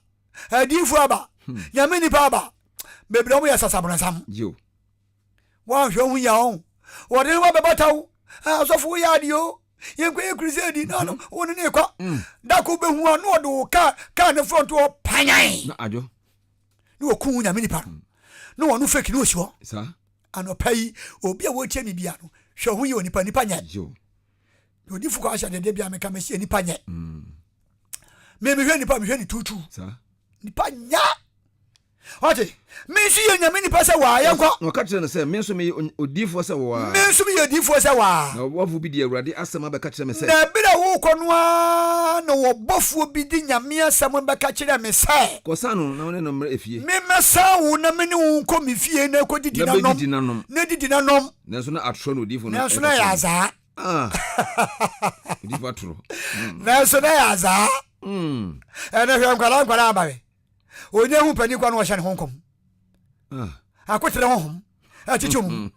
adiifo aba, hmm. nyame nipa aba. Bebree wɔn yɛ sasabrɔnsam. Wɔanhwɛ ho yia wɔn. Wɔde ne ho abɛbata wo. Ah, asɔfo woyɛ adeɛ o. Yɛnkɔ yɛ crusade na no wo ne ne kɔ. Hmm. Dako bɛhu a na ɔde wo kaa kaa ne front hɔ panyan. Na adwo. Na wɔku wo nyame nipa no. Hmm. Na wɔn fake na ɔsi hɔ. Anɔpa yi obi a wɔretie me bia no hwɛ ho yɛ onipa nipa nyɛ. Na odifo kɔ ahyɛ dede bia meka mesi nipa nyɛ. Mm. Me mehwɛ nipa mehwɛ ne tutu. Nipa nyɛ. Ɔte me nso yɛ nyame nipa sɛ waa yɛnkɔ. Na ɔka kyerɛ no sɛ me nso meyɛ odiyifoɔ sɛ waa. Me nso meyɛ odiyifoɔ sɛ waa. Na ɔbɔfoɔ bi de Awurade asɛm abɛka kyerɛ me sɛ. Na ɛberɛ a worekɔ no ara na ɔbɔfoɔ bi de nyame asɛm bɛka kyerɛ me sɛ. Kɔsan no na wo ne no mmra efie. Memmɛsan wo na me ne wo nkɔ me fie na ɛkɔdidi na nom. Na didi na nom. Nanso na atorɔ na odiyifoɔ no Nanso na ɛyɛ azaa. Ah. Odiifo atoro. Mm. Nanso na yɛ azaa. Mm. Ɛnɛ hwɛ nkwadaa nkwadaa aba we. Onye hu panin kwa na ɔhyɛ ne ho nkɔm. Ah. Akotere honhom. Ɛkyekye mu.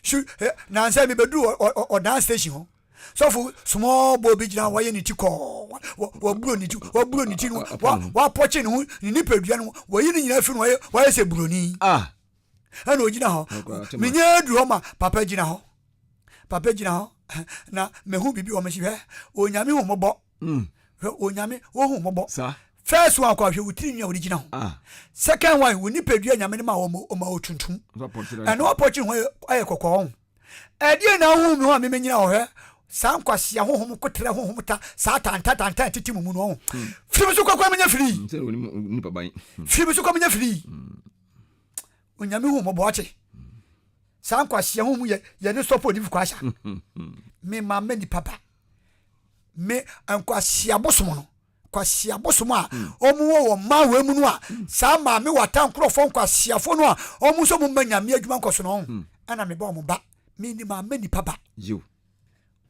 Su eh, nansa mi bɛduru ɔdan station hɔ. Sɔfo small boy bi gyina wɔyɛ ne ti kɔɔ. Wɔburo ne ti, wɔburo ne ti no, wɔapɔkye ne ho, ne nipadua no, wɔyi ne nyinaa fi no, wɔyɛ sɛ buroni. Ah. Ɛna ogyina hɔ. Menyɛ aduru hɔ ma papa gyina hɔ. Papa gyina hɔ na mehu biribi wɔ me si hwɛ onyame hu mmɔbɔ mm. hwɛ onyame wohu mmɔbɔ first one kɔ hwɛ wo tiri nwi a wode gyina ho ah. second one wo nipadua nyame no ma wɔ ma wɔ tuntum ɛno wapɔkye ho ayɛ kɔkɔɔ ho ɛdeɛ na wohu me ho a memenyina hɔ hwɛ saa nkwasia honhom kotrɛ honhom ta saa tanta tanta tete mu mu no ho hmm. firi me so kɔkɔɔ menyɛ firi hmm. firi me so kɔ menyɛ firi hmm. Onyame hu mmɔbɔ ɔkye. Saa nkwasia ho mu yɛ yɛ ne sɔfo odifo kwasha. Me ma me nipa ba. Me nkwasia bosom no. Kwasia bosom a ɔmo wɔ wɔ mmaa wɔ mu no a saa maame wata nkorɔfoɔ nkwasiafo no a ɔmo nso ɔmo mma nyame adwuma nkɔso no ɛna me ba ɔmo ba. Me ni ma me nipa ba.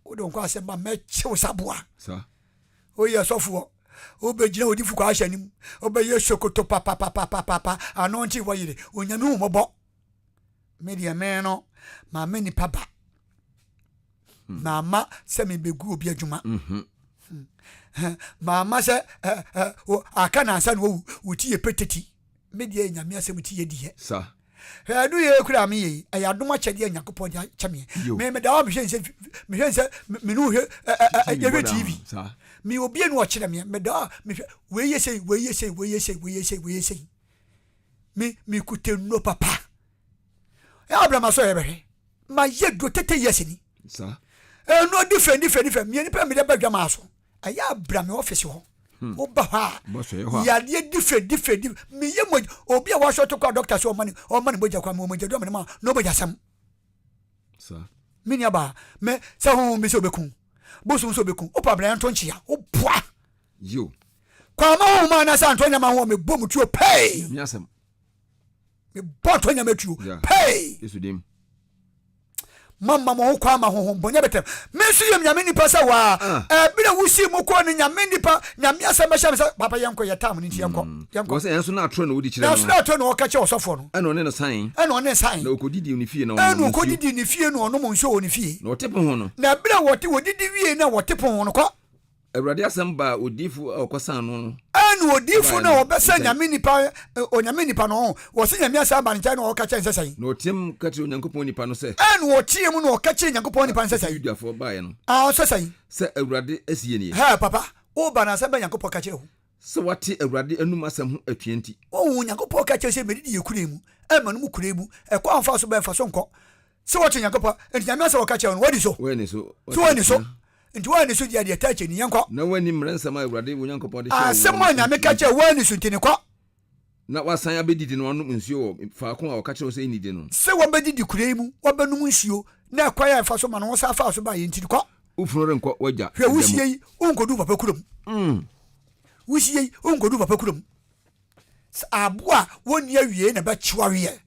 Wode nkɔ asɛm ba mɛkyew saboa. Woyɛ sɔfoɔ, wobɛgyina odifo kɔ ahyɛ no mu, wobɛyɛ sokoto papapapapapa, ano nte wɔ yere, onyame hu mmɔbɔ. Me deɛ me no, maame nipa ba. Hmm. Maama sɛ mebɛgu obi adwuma. Mhm. Hmm. Maama sɛ aka nansa na wawu, wo ti yɛ peteti. Me deɛ nyame asɛm ti yɛ diɛ. Hwɛ adu yɛ kura me yɛ yi ɛyɛ adom akyɛdeɛ Nyankopɔn de akyɛ me. Me meda hɔ mehwɛ nsɛ mehwɛ nsɛ me ne hwɛ yɛhwɛ TV. Me obi enu ɔkyerɛ me meda hɔ mehwɛ wei yɛ sei wei yɛ sei wei yɛ sei wei yɛ sei wei yɛ sei. Me me kuta nnuro papa. Ɛ abrama so yɛ bɛhwɛ. Ma yɛ duro tete yɛ sini. Nnuro different different different. Mmienu pɛ mede ba dwa maa so. Ɛyɛ a bra me ɔfisi hɔ. Hmm. Woba hɔ a, yadeɛ different different different. Meyɛ mogya obi a wasɔ to kɔ a doctor sɛ ɔma ne ɔma ne mogya kɔ a mewɔ mogya duro amene ma no mogya sɛm. Me nua baa me sɛ honhom bi sɛ obeku bosom sɛ obeku wopa bra yɛnto nkyea woboa. Yo. Kwama honhom anaasɛ anto nyama ho mebɔ mu tuo pɛi. Mebɔ anto nyama tuo pɛi. Moamma mo ho kwan ma honhom bɔne abɛtɛm. Me nso yɛ Nyame nipa sɛ wo ara. Ɛberɛ a wosii mu kɔɔ no, Nyame nipa, Nyame asɛm bɛhyɛɛ me sɛ, Papa yɛnkɔ, yɛ time no nti yɛnkɔ, yɛnkɔ. Wɔsɛ, Nanso na atorɔ na ɔdi kyerɛ no. Nanso na atorɔ na ɔka kyerɛ ɔsɔfoɔ no. Ɛna ɔne no sae. Ɛna ɔne no sae. Na ɔkɔdidii ne fie na ɔnom Ɛna nsuo. ɔkɔdidii ne fie na ɔnom nsuo wɔ ne fie. Na ɔte pon ho no. Na ɛberɛ a wɔte, wɔdidi wiee no a wɔte pon ho no, kɔ. Awurade asɛm baa odiyifo a ɔkɔsan no no. Ɛna odiyifo no a baeɛ no ɔbɛsɛ nkyɛn. Nyame nipa, Onyame nipa no, ɔho, wɔse Nyame asɛm aba ne nkyɛn na ɔka kyerɛ no sɛ sɛn? Na ɔteam ka kyerɛɛ Onyankopɔn nipa no sɛ. Ɛna ɔteam na ɔka kyerɛɛ Nyankopɔn nipa no sɛ A sɛn? ofi Yudafoɔ baeɛ no. Ah, sɛ sɛn? Sɛ Awurade seɛ nie. Hɛ, papa, woba no asɛm bɛn Nyankopɔn ka kyerɛ wo? Sɛ woate Awurade anom asɛm ho atua nti. Wohu, Nyankopɔn ka kyerɛ sɛ medidi yɛ kura mu, ɛma no mu kura mu, ɛkwan a ɔmfa so bɛn fa so nkɔ. Sɛ wɔte Nyankopɔn, nti Nyame asɛm a ɔka kyerɛ wo no, woadi so? Woanni so. So woanni so? Nti woanni so deɛ, deɛ ɛtaa kyɛ ni, yɛnkɔ. Na woanni mmara nsɛm a Awurade wo Nyankopɔn de hyɛɛ wo Asɛm a Nyame ka kyerɛ wo, woanni so nti ne kɔ. Na woasan abɛdidi na woanom nsuo wɔ faako a ɔka kyerɛɛ wo sɛ nnidi no. Sɛ wɔbɛdidi kuro yi mu, wɔbɛnom nsuo, na ɛkwan a ɛfa so ma no wɔsan faa so baeɛ nti ne kɔ. Wo funu renkɔ w'agya Hwɛ, da mu. wusie yi, wonkɔdu wo papa kurom. Wusie yi, wonkɔdu wo papa kurom. Sɛ aboa a wɔnni awiei na ɛbɛkye wo aweɛ,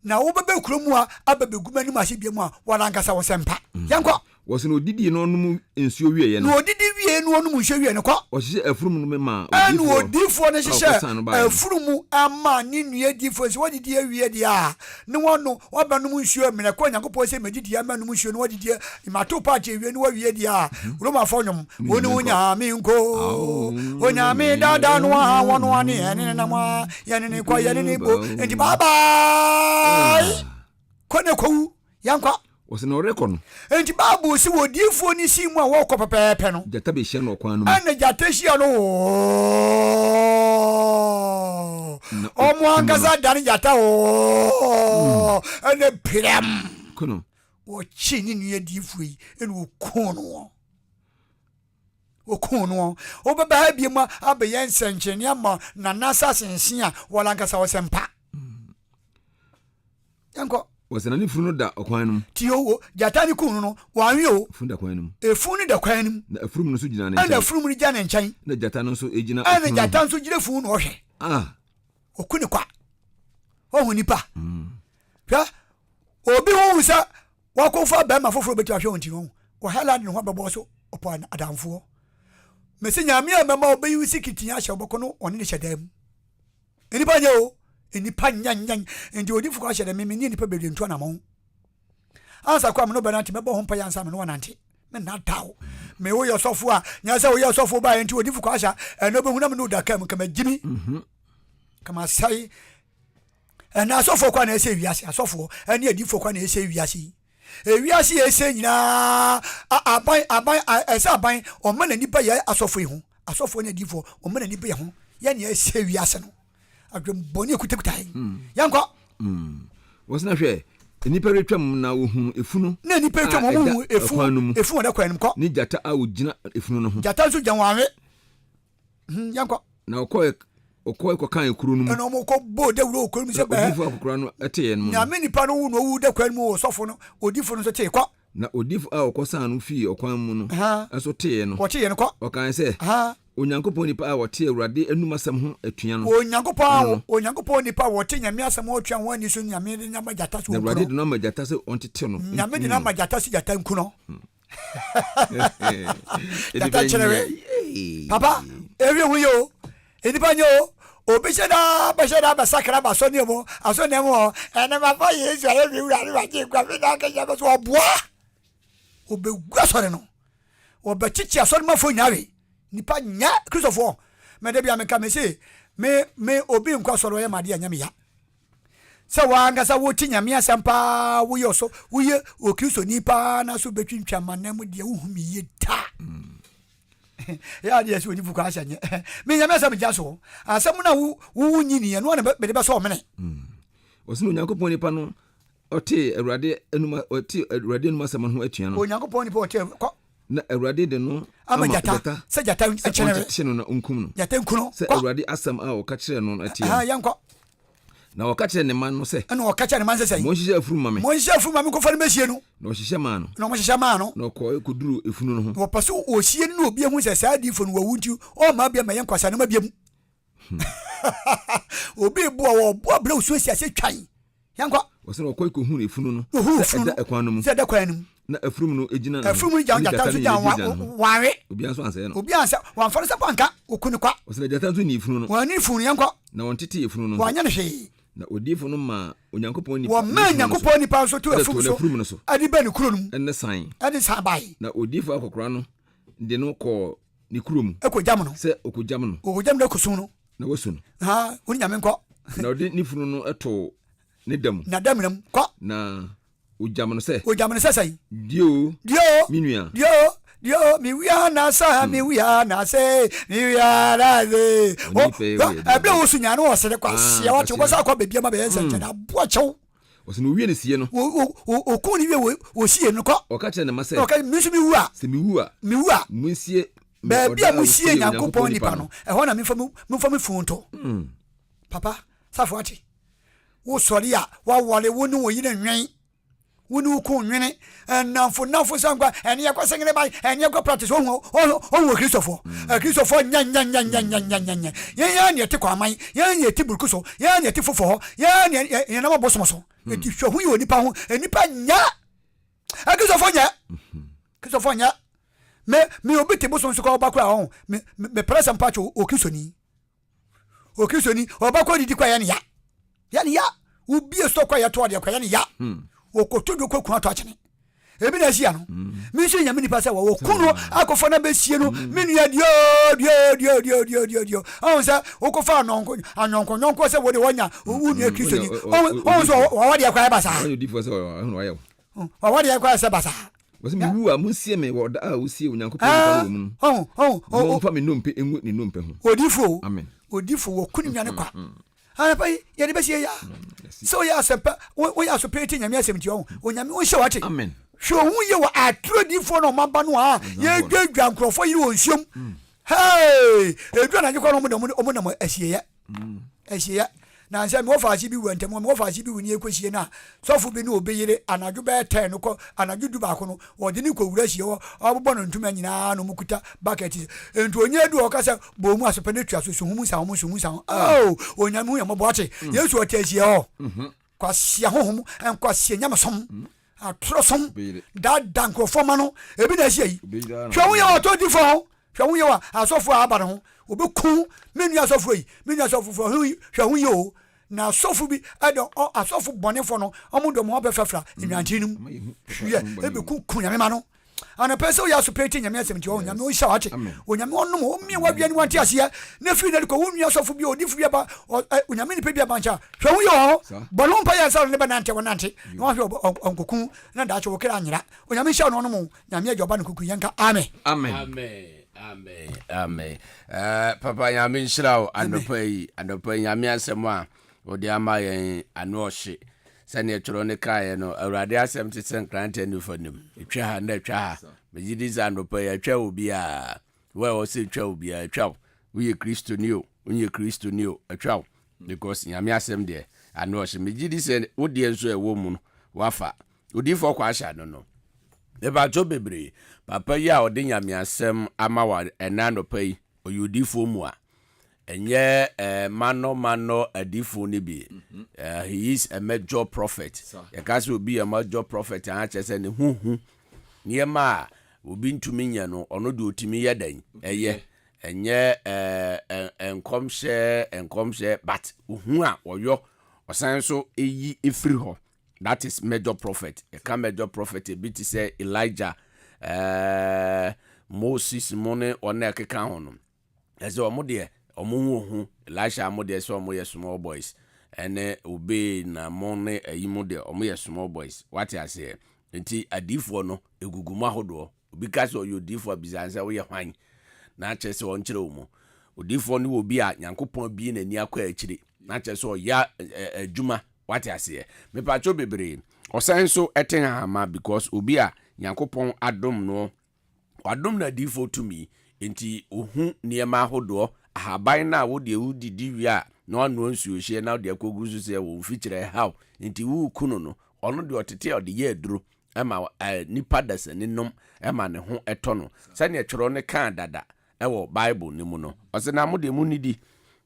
na wobɛba kuro mu a aba bɛgu m'anim ase biom a, wɔn ankasa wo sɛ mpa. Yɛnkɔ. Wɔse na ɔdidii na ɔnom nsuo wieeɛ no. Na ɔdidi wieeɛ na ɔnom nsuo wieeɛ no, kɔ. Ɔhyehyɛɛ afunumu no maa Ɛna odiyifoɔ odiyifoɔ no a hyehyɛɛ ɔkɔsaa no baeɛ no. afunumu maa ne nua diyifoɔ no sɛ, Woadidi awie deɛ a, ne wɔno, woabɛnom nsuo, mmerɛ kɔ Onyankopɔn sɛ mɛdidi a mɛnom nsuo, na woadidi a, mato paakye awie na woawie deɛ a, Romafoɔ nnwom, Wo ne Onyame nko, Onyame dada no a wɔno a ne yɛne ne nam a yɛne ne kɔ yɛne ne bo nti bye bye kɔ ne kɔwu yɛnkɔ. Wɔsɛ na ɔrekɔ no. Nti Bible si wɔ diifoɔ ne si mu a wɔrekɔ pɛpɛɛpɛ no. Gyata bɛhyia no ɔkwan no mu. Ɛna gyata hyia no ooo. Ɔmo ankasa dane gyata ooo. Ɛna piram. Kono. Wɔkyee ne nua diifoɔ yi ɛna wɔkuu no. Wɔkuu no. Wobɛba ha bio mu abɛyɛ nsɛnkyerɛnne ama Nana asase nse a wɔn ankasa wɔsɛ mpa. Yɛnkɔ. Wɔsɛ na ne funu no da ɔkwan no mu. Ti o, gyata ne kuu no no, wɔanwe o. Efunu da kwan no mu. Efunu no da kwan no mu. Na afurum no nso gyina ne nkyɛn. Ɛna afurum no gyina ne nkyɛn. Na gyata no nso gyina efunu no. Ɛna gyata nso gyina efunu no ɔhwɛ. Ah. Oku ne kwa. Ɔhu nipa. Hwɛ, obi hu sɛ wakɔfa bɛrima foforɔ bɛtumi ahwɛ wɔn ti no ɔhɛla de ne ho abɛbɔ so ɔpɔ adamfoɔ. Mesi nyame a mɛma ɔbɛyi wo sikiti ahyɛ wobɛkɔ no ɔne ne hyɛ dan mu. Nnipa nyɛ o, nnipa nyɛ nyɛ nti odifo kɔ ahyɛ dɛ me ne nnipa bebree ntu anamɔn. Ansa kɔ a me no bɛnante mɛbɔ ho mpaeɛ ansa me no wanante. Me nna da o. Me woyɛ ɔsɔfo a nyɛ sɛ woyɛ ɔsɔfo baeɛ nti odifo kɔ ahyɛ ɛno bɛhu na me no da kaa mu kama gyimi. Kama sɛe Ɛnna asɔfoɔ kwan na ɛsɛ wiase, asɔfoɔ ɛne adiifoɔ kwan na ɛsɛ wiase yi. Ewiase yɛ ɛsɛ nyinaa aban aban ɛsɛ aban ɔma n'ani ba yɛ asɔfoɔ yi ho, asɔfoɔ ne adiifoɔ ɔma n'ani ba yɛ ho, yɛ nea ɛsɛ wiase no. Adwembɔne ekutakuta yɛn. Hmm. Yɛnkɔ. Hmm. Wɔsena hwɛ nnipa retwam na wɔhunu efunu. Na nnipa retwam wɔn hu efunu efunu wɔ kwan no mu kɔ. Ne gyata a ogyina efunu no ho. Gyata nso gyina wɔn awe. Hmm, yɛnkɔ. Na ɔkɔe ɔkɔe kɔkaa kuro no mu. Ɛna wɔn kɔ bɔɔ dawuro wɔ kuro no mu sɛ bɛɛ. Odifo akɔkora no teeɛ no mu. Nyame nipa no wu na owu da kwan mu wɔ sɔfo no odifo no nso tee kɔ. Na odifo a ɔkɔsaa no fii ɔkwan mu no nso teeɛ no. Wɔteeɛ no kɔ. Ɔkae sɛ, Onyankopɔn nipa a wɔte Awurade anum asɛm ho atua no. Onyankopɔn Onyankopɔn nipa a wɔte Nyame asɛm ho atua wɔn ani so Nyame de no ama gyata sɛ ɔnku no. Na Awurade de no ama gyata sɛ ɔntete no. Nyame de no ama gyata sɛ gyata nku no. Gyata kyerɛwe. Papa, ewi ho yɛ o. Nnipa nyɛ o. Obi hyɛ daa bɛhyɛ daa bɛsakra ba asɔnneɛ mu asɔnneɛ mu hɔ. Ɛnɛ mafa Yesu ayɛ me wura ne magye nkwa me na akɛhyɛ bɛ so ɔboa. Ɔbɛgu asɔre no. Ɔbɛkyekye asɔre mafoɔ nyinaa we. Nnipa nyɛ Kristofoɔ. Mɛda bi a meka me se me me obi nkɔ asɔre ɔyɛ madeɛ ɛnyɛ me ya. Sɛ w'ankasa wote Nyame asɛm paa, woyɛ ɔsɔ, woyɛ Okristoni paa na so bɛtwintwan m'anan mu deɛ wohu me yie da. Yɛ adeɛ sɛ onifu kɔ ahyɛ nyɛ. Me Nyame asɛm gya so. Asɛm no a wo wo nyini ɛno na mede bɛsɔ ɔmene. Ɔsɛ na Onyankopɔn nipa no ɔtee Awurade anum ɔtee Awurade anum asɛm ho atua no. Onyankopɔn nipa ɔtee kɔ. Na Awurade de no ama gyata sɛ gyata nkyene sɛ ɔnkyekye no na ɔnkum no. Gyata nku no. Sɛ Awurade asɛm a ɔka kyerɛɛ no no teɛ no. Yɛnkɔ. Na ɔka kyerɛɛ ne mma no sɛ. Ɛna ɔka kyerɛɛ ne mma no sɛ sɛn? Monhyehyɛ afurum mma me. Monhyehyɛ afurum mma me nkɔfa no mmɛsie no. Na ɔhyehyɛ maa no. Na wɔhyehyɛ maa no. Na ɔkɔe kɔduruu efunu no ho. Na wɔpɛ sɛ wɔsie no na obi ahu sɛ saa adiyifo no wɔawu nti, ɔmma bia mmɛyɛ nkwaseanoma biom. Obi reboa wɔ ɔboa berɛ a osuo si ase twan. Yɛnkɔ. Wɔsɛ na ɔkɔe kɔhuu efunu no Ohuu sɛ efunu ɛda no ɛkwan no mu. sɛ ɛda kwan no mu. Na afurum no gyina ne ho, Afurum no gyina ɛne gyata gyata nso no gyina nyinaa gyinagyina ne ho. wanwe. Obiara nso ansɛe no. Obiara ansɛ, wamfa no sɛ kwanka, oku no kwa. Wɔsɛ na gyata nso nnii efunu no. Wɔanni funu no, yɛnkɔ. Na wɔntetee efunu no nso. Wɔanyɛ no hwee. Na odiyifo no maa Onyankopɔn nipa Wɔmaa no funu no so, Nyankopɔn nipa nso too de afurum too so n'afurum no so, de baa ne kuro no mu, ne san. de san bae. Na odiyifo akɔkoraa no de no kɔɔ ne kurom Ɛkɔgyam no. sɛ ɔkɔgyam no. Ɔkɔgyam no akɔsu no. Na wasu no. Ha, wo ne Nyame nkɔ. Na ɔde ne funu no too ne da mu. Na damena mu, kɔ. Na ogyam no sɛ. Ogyam no sɛ sɛn? Dio. Dio. Me nua. Dio. Dio, me wia na sa, me wia na se, me wia na se. O, ɛbɛ wo so nya no ɔsere kwa sia wate wobɛsa akɔ baabi ama bɛyɛ nsɛnkyɛnne aboa kyɛw. Ɔsɛ na owie ne sie no. Okun ne wie wɔsie no kɔ. Ɔka kyerɛ ne mma sɛ. Ɔka me nso mewu a. Sɛ mewu a. Mewu a. Munsie me Baabi ɔda a a musie wɔsiee Nyankopɔn nipa no, ɛhɔ na memfa me funu nto. Papa, safo ate. Wosɔre a, woaware, wo ne wo yere nwɛn. Wo ne wo kun nwene. Nnamfo nnamfo sɛ nkwa, ɛne yɛkɔ sengere ban, ɛne yɛkɔ practice, ohu ohu Akristofoɔ. Akristofoɔ nyɛ nyɛ nyɛ nyɛ nyɛ nyɛ nyɛ nyɛ. Yɛn yɛn ne yɛte kwaman, yɛn ne yɛte buruku so, yɛn ne yɛte fofo hɔ, yɛn ne yɛnam abosom so. Enti hwɛ ho yɛ onipa ho, nnipa nyɛ. Akristofoɔ nyɛ. Akristofoɔ nyɛ. Me me obi te bosom so kɔ ɔba kora ɔho me me pɛrɛ sɛ mpakyɛ okristoni. Okristoni ɔba kɔ didi kɔ yɛ ne ya. Yɛ ne ya. Wobie sɔ kɔ yɛ to adeɛ kɔ yɛ ne ya. Okoto do kɔ kun ato akyene. Ebi na ahyia no. Me nso nyame nipa sɛ wɔwɔ ku no akɔfa no bɛsie no. Me nua dio dio dio dio dio dio dio. Ɔhu sɛ wokɔfa anɔnko anyɔnko nyɔnko sɛ wode wɔnya wo nua kristoni. Ɔhu sɛ wɔwɔ deɛ kɔ yɛ basaa. Wɔwɔ deɛ kɔ yɛ sɛ basaa. Wɔsɛ mewu a monsie me wɔ ɔda a wosie Onyankopɔn nipa no wɔ mu no. Na momfa me nnompe ngu ne nnompe ho. Odifo, Amen. odifo wɔku ne nua no kwa. Anapa yi yɛde bɛsi yɛ ya. Sɛ woyɛ asɛmpa, woyɛ asopɛ ti Nyame asɛm nti ɔho. Onyame ɔnhyɛ wate. Amen. Hwɛ ohu yɛ wɔ atoro difoɔ na ɔma ba no a yɛdwadwa nkurɔfoɔ yere wɔ nsuom. Hey! Edu anadwo kɔ no ɔmo nam ɔmo nam asieyɛ. Asieyɛ. Na sɛ mewɔ faase bi wu ntɛm mewɔ faase bi wu ne yɛkɔsie no a sɔfo bi ne obi yere anadwo bɛyɛ tɛn no kɔ anadwo du baako no wɔde ne kɔwura sie hɔ ɔbobɔ no ntoma nyinaa na ɔmo kuta bucket nti onye du ɔka sɛ bɔ mu asopɛ no tua so suhum nsa ho suhum nsa ho oh onyame hu yɛ mmɔbɔ ate Yesu ɔte asie hɔ kwasia honhom nkwasia nyamesom atorosom daadaa nkurɔfoɔ ma no ebi na ahyia yi hwɛ ho yɛ wɔ atɔ difo ho hwɛ ho yɛ wɔ asɔfoɔ a aba no ho obeku me nua asɔfoɔ yi me nua asɔfoɔ hwɛ ho yɛ o na asɔfo bi ɛdɔ asɔfo bɔnefoɔ no ɔmo de ɔmo ho abɛfrafra nnwanten no mu hwɛ ebeku nyame ma no anɔpɛ sɛ woyɛ asopɛ ti nyame asɛm nti ɔho nyame ɔnhyɛ wate onyame ɔnom ɔmmie wadua ne wante aseɛ na firi na de kɔ wo nua sɔfo bi ɔdifo bi aba onyame nipa bi aba nkyɛn hwɛ ho yɛ ɔho bɔ ne ho mpa yɛ nsa ne bɛnante wɔnante na wahwɛ ɔnkoku na daakye wo kra anyera onyame nhyɛ no ɔnom nyame agya ɔba no kuku yɛnka amen. Amen. Amen. Amen. Amen. Uh, Papa Nyame nhyira wo anɔpa yi. Anɔpa yi Nyame asɛm a wɔde ama yɛn ano ɔhye. Sɛnea twerɛ no kaeɛ no, Awurade asɛm te sɛ nkrantɛ nifa nim. Ɛtwa ha na ɛtwa ha. Megye di sɛ anɔpa yi atwa obiara. Wo a ɛwɔ sɛ ɛtwa obiara, atwa wo. Woyɛ Kristoni o, wonyɛ Kristoni o, atwa wo. Because Nyame asɛm deɛ, ano ɔhye. Megye di sɛ wo deɛ nso a ɛwɔ mu no, woafa. Odiyifoɔ Kwasha no no. Mepakyɛw bebree, papa yi a ɔde Nyame asɛm ama wo ɛnnɛ anɔpa yi, ɔyɛ odiyifoɔ mua. Ɛnyɛ eh, manɔ manɔ adiyifoɔ no bi. Eh, he is a major prophet. Yɛka sɛ obi yɛ major prophet a, kyerɛ sɛ ne ho hu. Nneɛma a obi ntumi nyɛ no, ɔno deɛ ɔtumi yɛ dɛn? Ɛyɛ. Ɛnyɛ eh, eh, nkɔmhyɛ nkɔmhyɛ, but ohu a ɔyɔ, ɔsan nso yi firi hɔ. That is major prophet. Yɛka major prophet ebi te sɛ Elijah, eh, Moses mo ne wɔn a ɛkeka ho no. Ɛsɛ wɔn deɛ wɔn ho ohu. Elisha mo deɛ sɛ wɔn yɛ small boys. Ɛne Obey na mo ne ayi mo deɛ wɔn yɛ small boys. Wate aseɛ? Nti adiifoɔ no egugu mu ahodoɔ. Obi ka sɛ ɔyɛ odiyifoɔ a, bisa no sɛ, Woyɛ hwan? Na kyerɛ sɛ ɔnkyerɛ wo mu. Odiyifoɔ no wɔ obi a Nyankopɔn abue n'ani akɔ akyiri, na kyerɛ sɛ ɔyɛ adwuma. Wate aseɛ? Mepakyɛw bebree. Ɔsan nso te nhahama because obi a Nyankopɔn adom no, wadom no adiyifoɔ tumi, nti ohu nneɛma ahodoɔ. Ahaban no a wo deɛ wodidi wie a na wanoa nsuohyeɛ na wode akɔgu so sɛ wo mfikyire ɛhaw nti woreku no no, ɔno deɛ ɔtete a ɔde yɛ aduro. ma nipa dasani nom ma ne ho tɔ no, sɛdeɛ twerɛ no kaa dada wɔ Bible no mu no. Ɔse na mo deɛ monnidi,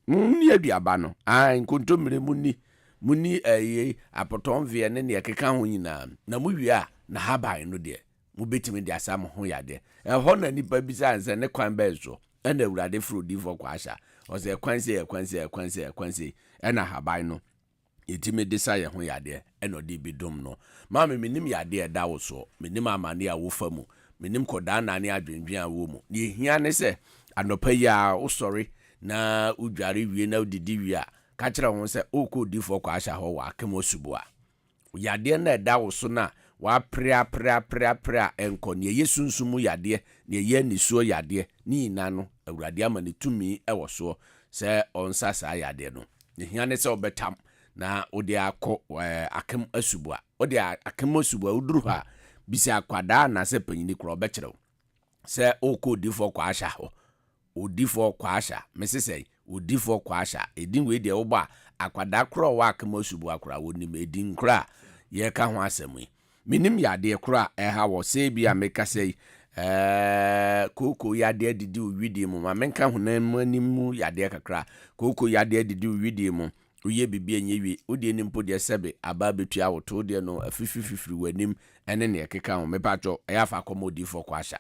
monni aduaba no, ae, nkontommire monni, Monni ɛyi apɔtɔnveɛ ne nea ɛkeka ho nyinaa, na mowie a, n'ahaban no deɛ, mobɛtumi de asa mo ho yadeɛ. Ɛhɔ na nnipa bisaa no sɛ, Ne kwan bɛn so na Awurade frɛ odiyifoɔ Kwaasha? Ɔsɛ, Ɛkwan sei, ɛkwan sei, ɛkwan sei, ɛkwan sei, ɛna ahaban no yɛtumi de sa yɛn ho yadeɛ, ɛna ɔde bi dom no. Maame, mennim yadeɛ a ɛda wo soɔ, mennim amaneɛ a wofa mu, mennim kɔdaanna ne adwendwen a wowɔ mu. Deɛ ɛhia ne sɛ, anɔpa yi ara wosɔre na wodware wie na wodidi wie a, ka kyerɛ wo ho sɛ worekɔ odiyifoɔ Kwaasha hɔ wɔ Akem Asuboa. Yadeɛ no a ɛda wo so no a woapere apere apere apere a ɛnkɔ, nea ɛyɛ sunsum mu yadeɛ, nea ɛyɛ anisuo yadeɛ, ne nyinaa no, Awurade ama no tumi wɔ soɔ sɛ ɔnsa saa yadeɛ no. Nea ɛhia ne sɛ wobɛtam na wode akɔ Akem Asuboa. Wode Akem Asuboa, woduru hɔ a, bisa akwadaa anaasɛ panyini koraa, ɔbɛkyerɛ wo sɛ worekɔ Odiyifoɔ Kwaasha hɔ. Odifoɔ Kwaasha, mese sɛn? Odifoɔ Kwaasha, edin wei deɛ wobɔ a, akwadaa korɔ a ɔwɔ Akem Asuboa koraa, wɔnim edin korɔ a yɛreka ho asɛm yi. Mennim yadeɛ korɔ a ɛha wɔ, sɛ ebia mekasa yi, ɛɛɛ, kooko yadeɛ adidi wo wedeɛ mu, ma menka honam anim mu yadeɛ kakra, kooko yadeɛ adidi wo wedeɛ mu, Woyɛ biribi a ɛnyɛ wie. Wo deɛ no mpo deɛ sɛbe aba abɛtua wo to, wo deɛ no afifiri fifiri w'anim ne nea ɛkeka ho. Mepakyɛw, ɛyɛ a fa kɔma odiyifoɔ Kwasha.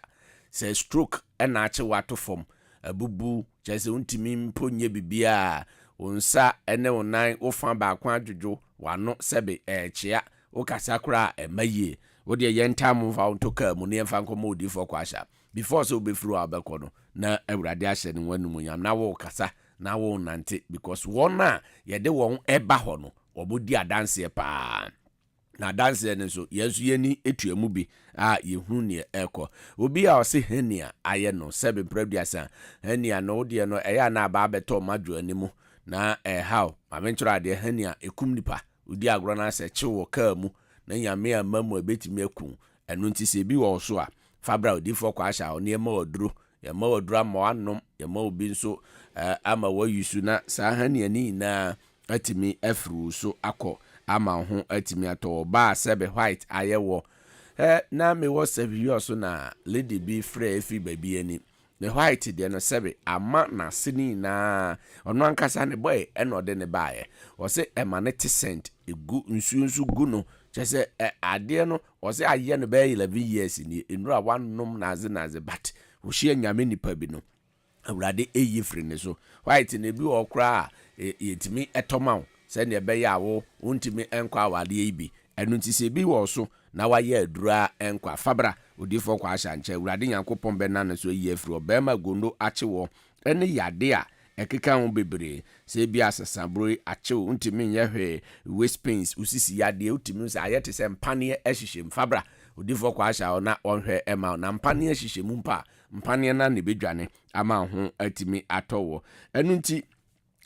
Sɛ stroke na akye wo ato fam, abubu, kyerɛ sɛ wontumi mpo nyɛ biribiara, wo nsa ne wo nan, wo fa baako adwodwo, w'ano sɛbe ɛrekyea, wokasa koraa a ɛmma yie. Wo deɛ yɛntaa mo mfa wo nto kaa mu na yɛmfa nkɔma odiyifoɔ Kwasha. Before sɛ wobɛfiri hɔ a wobɛkɔ no, na Awurade ahyɛ ne ho animuonyam na worekasa na wɔnnante because wɔn a yɛde wɔn ba hɔ no wɔn di adanseɛ paa na adanseɛ no nso yɛn nso yɛn ani tua mu bi a yɛhunu neɛ ɛrekɔ. Obi a ɔse hernia ayɛ no sɛbe mprɛ aduasa hernia no wodeɛ no ɛyɛ a na aba abɛtɔ madwo anim na ɛrehaw ma menkyerɛ adeɛ hernia ɛkum nipa wodi agorɔ no asɛ kyew wɔ kaa mu na Nyame amma mu a ɛbɛtumi aku wo ɛno nti sɛ ebi wɔ wo so a fa bra odiyifoɔ Kwasha hɔ na yɛmma wo aduro Yɛma wo aduru ama woanom, yɛma obi nso ama woayi na saa hernia no nyinaa atumi afiri wo so akɔ ama wo ho atumi atɔ wo. Ɔbaa sɛbe white ayɛ wɔ. Ɛ na mewɔ sɛhwiyɔ so na lady bi frɛ ɛfiri baabi ani. Ne white deɛ no sɛbe ama n'ase no nyinaa ɔno ankasa ne boy ɛna ɔde ne baeɛ. Ɔse ɛma no te scent ɛgu nsuo nso gu no kyerɛ sɛ ɛ adeɛ no Ɔse ayɛ no bɛyɛ 11 years nie nnuro a wanom nadze nadze but ohyia Nyame nipa bi no Awurade eyi firi ne so. White no ebi wɔ hɔ koraa a yɛtumi tɔ ma wo sɛdeɛ ɛbɛyɛ a wo wontumi nkɔ awadeɛ yi bi ɛno nti sɛ ebi wɔ wo so na wayɛ aduro a ɛnkɔ a fa bra Odiyifoɔ Kwasha nkyɛn Awurade Nyankopɔn bɛna ne so ayi afiri hɔ Bɛɛma gondo akye wɔ ne yade a ɛkeka ho bebree, sɛ ebia sasabro yi akye wo, wontumi nyɛ hwee, waist pains, wo sisi yadeɛ, wotumi hu sɛ ayɛ te sɛ mpaneɛ ahyehyɛ mu, fa bra odifoɔ Kwasha hɔ na ɔnhwɛ mma wo, na mpaneɛ hyehyɛ mu mpo a, mpaneɛ no ara na ɛbɛdwane ama wo ho atumi atɔ woɔ. Ɛno nti,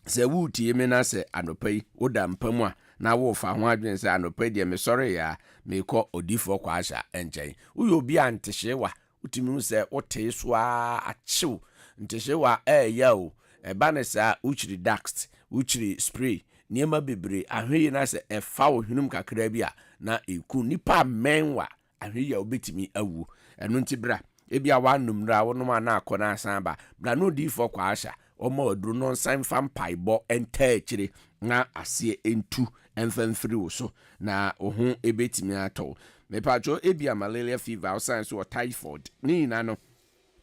sɛ woretie me na sɛ anɔpa yi woda mpa mu a, na worefa ho adwene sɛ anɔpa yi deɛ mesɔreeɛ a, merekɔ odifoɔ Kwasha nkyɛn. Woyɛ obi a ntehyeewa Wotumi hu sɛ wotee so ara akyew ntehyewa a ɛyɛ ya o. Ɛba no saa a, wokyiri dust, wokyiri spray, nneɛma bebree. Ahwehye no ara sɛ ɛfa wo hwenem kakraa bi a, na ɛku. Nnipa mmɛn wo a, ahwehye a wobɛtumi awu. Ɛno nti bra. Ebia woanom nnuru a wonom a na akɔ na asan aba. Bra na odiyifoɔ Kwaasha ɔmma wo aduro na ɔnsan mfa mpaebɔ ntaa akyire na aseɛ ntu mfa mfiri wo so na wo ho bɛtumi atɔ wo. Mepakyɛw ebia malaria fever ɔsan nso wɔ typhoid ne nyinaa no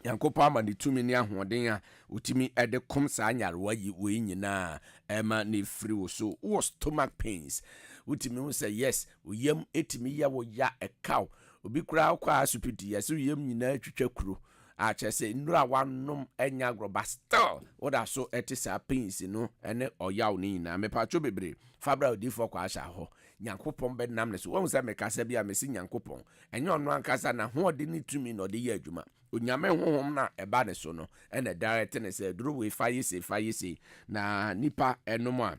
Nyankopɔn ama ne tumi ne ahoɔden a otumi de kom saa nyarewa yi wei nyinaa ɛma ne firi wo so. Wowɔ stomach pains wotumi hu sɛ yes wo yam etumi yɛ wo ya ɛkaw obi koraa wokɔ asopiti yɛsɛ wo yam nyinaa twitwa kuro a kyerɛ sɛ nnuro a wanom ɛnyɛ agorɔ but still woda so ɛte saa pains no ɛne ɔyaw no nyinaa. Mepakyɛw bebree fa bra odiyifoɔ Kwasha hɔ Nyankopɔn bɛnam ne so. Woahu sɛ mekasa bi a, mese Nyankopɔn. Ɛnyɛ ɔno ankasa, n'ahoɔden ne tumi na ɔde yɛ adwuma. Onyame honhom no a ɛba ne so no na ɛdirect no sɛ, aduro wei fa yɛ sei, fa yɛ sei, na nipa nom a,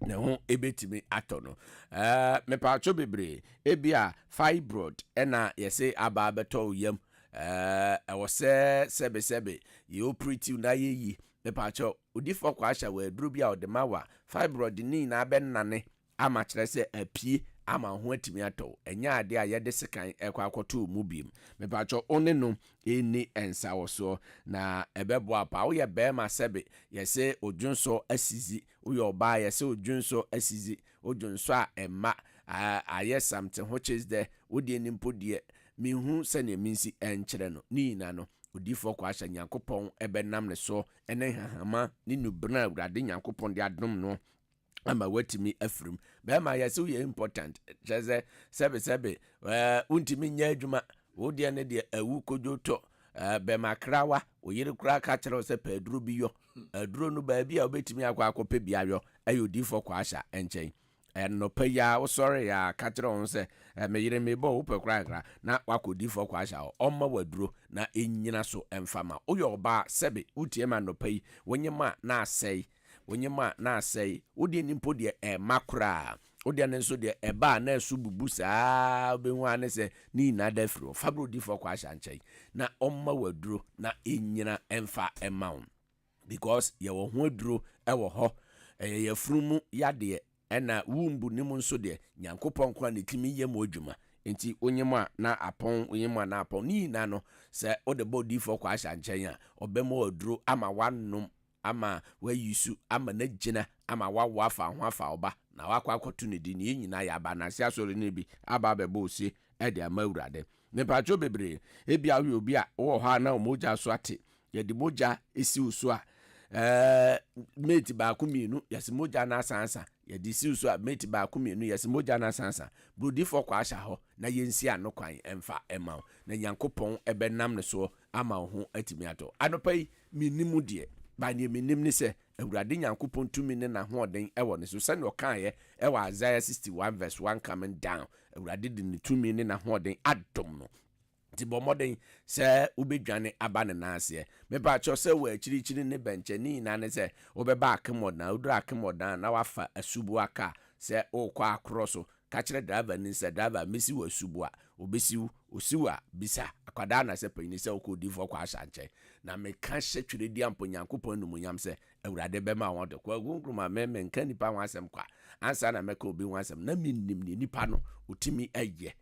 ne ho bɛtumi atɔ no. Ɛɛ, mepatwo bebree, ebia fibroid na yɛse aba abɛtɔ wo yam. Ɛɛ, ɛwɔ sɛ sɛbesɛbe yɛ operate wo na yɛyi. Mepatwo, odifoɔ Kwasha wɔ aduro bi a ɔde ma wo a, fibroid ne nyinaa bɛnane ama kyerɛ sɛ apue. ama wo ho atumi atɔ wo. Ɛnyɛ adeɛ a yɛde sekan ɛkɔ akɔto wo mu biem. Mepakyɛ wo ne no ɛnni nsawɔsoɔ na ɛbɛboa paa. Woyɛ bɛrima sɛbe yɛse odwonsɔ asizi, woyɛ ɔbaa yɛse odwonsɔ asizi, wodwonsɔ a ɛmma ayɛ samte ho kyes dɛ, wodeɛ no mpo deɛ menhu sɛdeɛ mensi ɛnkyerɛ no. Ne nyina no Odiyifoɔ Kwahyɛ Nyankopɔn bɛnam ne so ne nhahama ne nnubena a Awurade Nyankopɔn de adom no ama watumi afirim. Bɛrima yɛ sɛ woyɛ important, kyerɛ sɛ sɛbesɛbe ɛɛ wontumi nyɛ adwuma, wo deɛ ne deɛ awu kodwo tɔ ɛɛ bɛrima krawa, wo yere koraa ka kyerɛ wo sɛ pɛ aduro bi yɔ. Aduro no baabi a wobɛtumi akɔ akɔpɛ bi ayɔ ɛyɛ Odiyifoɔ Kwahyɛ nkyɛn. Anɔpa yi ara wosɔree a, ka kyerɛ wɔn sɛ, 'Me yere, mebɔ wo pɛ korakora, na woakɔ odiyifoɔ Kwahyɛ hɔ. Ɔmma wo aduro na ɛnnyina so mfa mma wo. Woyɛ ɔbaa a, sɛbe wotie me anɔpa yi, wo nyem a na asɛe, wo nyem a na asɛe, wo deɛ no mpo deɛ ɛmma koraa. Wo deɛ no nso deɛ ɛba a na ɛso bubu saa ara, wobɛhu ara ne sɛ ne nyinaa da afiri hɔ. Fa brɛ odiyifoɔ Kwahyɛ nkyɛn na ɔmma wo aduro na ɛnnyina mfa mma wo. Because yɛwɔ ho aduro wɔ hɔ. Ɛyɛ yafunu mu yadeɛ ɛna womb no mu nso deɛ Nyankopɔn nkoa na ɛtumi yɛ mu adwuma. Nti wonyem a na apɔn, wonyem a na apɔn. Ne nyinaa no sɛ wode bɔ odiyifoɔ Kwaasha nkyɛn a ɔbɛma wo aduro ama woanom ama woayi su ama no agyina ama woawo afa ho afa wo ba na woakɔ akɔto ne din. Yɛn nyinaa yɛaba Ananse Asɔre no bi aba abɛbɔ ose de ama Awurade. Mepakyɛw bebree, ebia woyɛ obi a wowɔ hɔ a na wo mogya so ate. Yɛde mogya si wo so a, ɛɛ mate baako mmienu, yɛse mogya no asansa. Yɛde si wo so a, mate baako mmienu, yɛse mogya no asansa. Brodifoɔ kɔ ahyɛ hɔ na yɛnsi ano kwan mfa mma wo. Na Nyankopɔn bɛnam ne soɔ ama wo ho atumi atɔ. Anɔpa yi, mennim wo deɛ, but deɛ menim ne sɛ, Awurade Nyankopɔn tumi ne n'ahoɔden wɔ ne so, sɛdeɛ ɔkaeɛ wɔ Isaiah 61 verse 1 coming down. Awurade de ne tumi ne n'ahoɔden adom no. Nti bɔ mmɔden sɛ wobɛdwane aba ne nan aseɛ. Mepakyɛw sɛ wɔ akyirikyiri ne bɛnkyɛ, ne nyinaa ne sɛ wobɛba Akemɔdan. Woduru Akemɔdan a, na woafa asuboa kaa sɛ worekɔ akorɔ so. Ka kyerɛ driver no sɛ, Driver, mɛsi wɔ asuboa. Ɔbɛsi wo. Ɔsi wo a, bisa akwadaa anaasɛ panyini sɛ wokɔ odiyifoɔ Kwaasha nkyɛn. Na meka hyɛ Twerɛdiampɔ Nyankopɔn animuonyam sɛ Awurade bɛma wɔn de. Kwaku Nkrumah, me menka nnipa ho asɛm kwa. Ansa na mɛka obi ho asɛm, na mennim deɛ nipa no ɔtumi yɛ.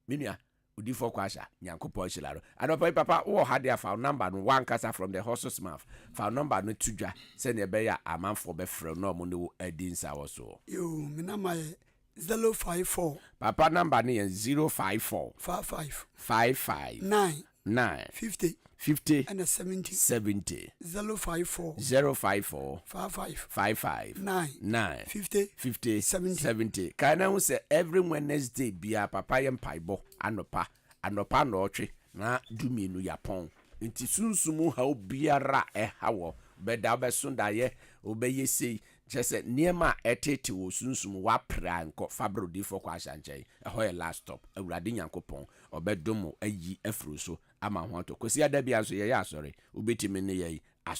Me nua, Odiyifoɔ Kwasha, Nyankopɔn nhyira no. Anɔpa yi papa, wowɔ ha deɛ a, fa wo number no, w'ankasa from the horse's mouth, fa wo number no to dwa sɛdeɛ ɛbɛyɛ a amanfoɔ bɛfrɛ wo na wɔn ne wo adi nsawɔsoɔ. Yoo, me number yɛ 054. Papa number no yɛ 054. 55. 55. 9. 9. 50. 50. Ɛna 70. 70. 054. 054. 55. 55. 9. 9. 50. 50. 70. 70. Kae na hu sɛ every Wednesday biara papa yɛ mpaebɔ anɔpa, anɔpa nnɔɔtwe na dumienu yɛapɔn. Nti sunsum haw biara a ɛha wɔ, wobɛda wobɛso daeɛ, wobɛyɛ sei, kyerɛ sɛ nneɛma a ɛtete wɔ sunsum woapere a nkɔ, fa brɛ odiyifoɔ Kwasha nkyɛn, ɛhɔ yɛ last stop. Awurade Nyankopɔn ɔbɛdom wo ayi afiri wo so ama ho atɔ. Kwasiada biara nso yɛyɛ asɔre, wobɛtumi ne yɛn.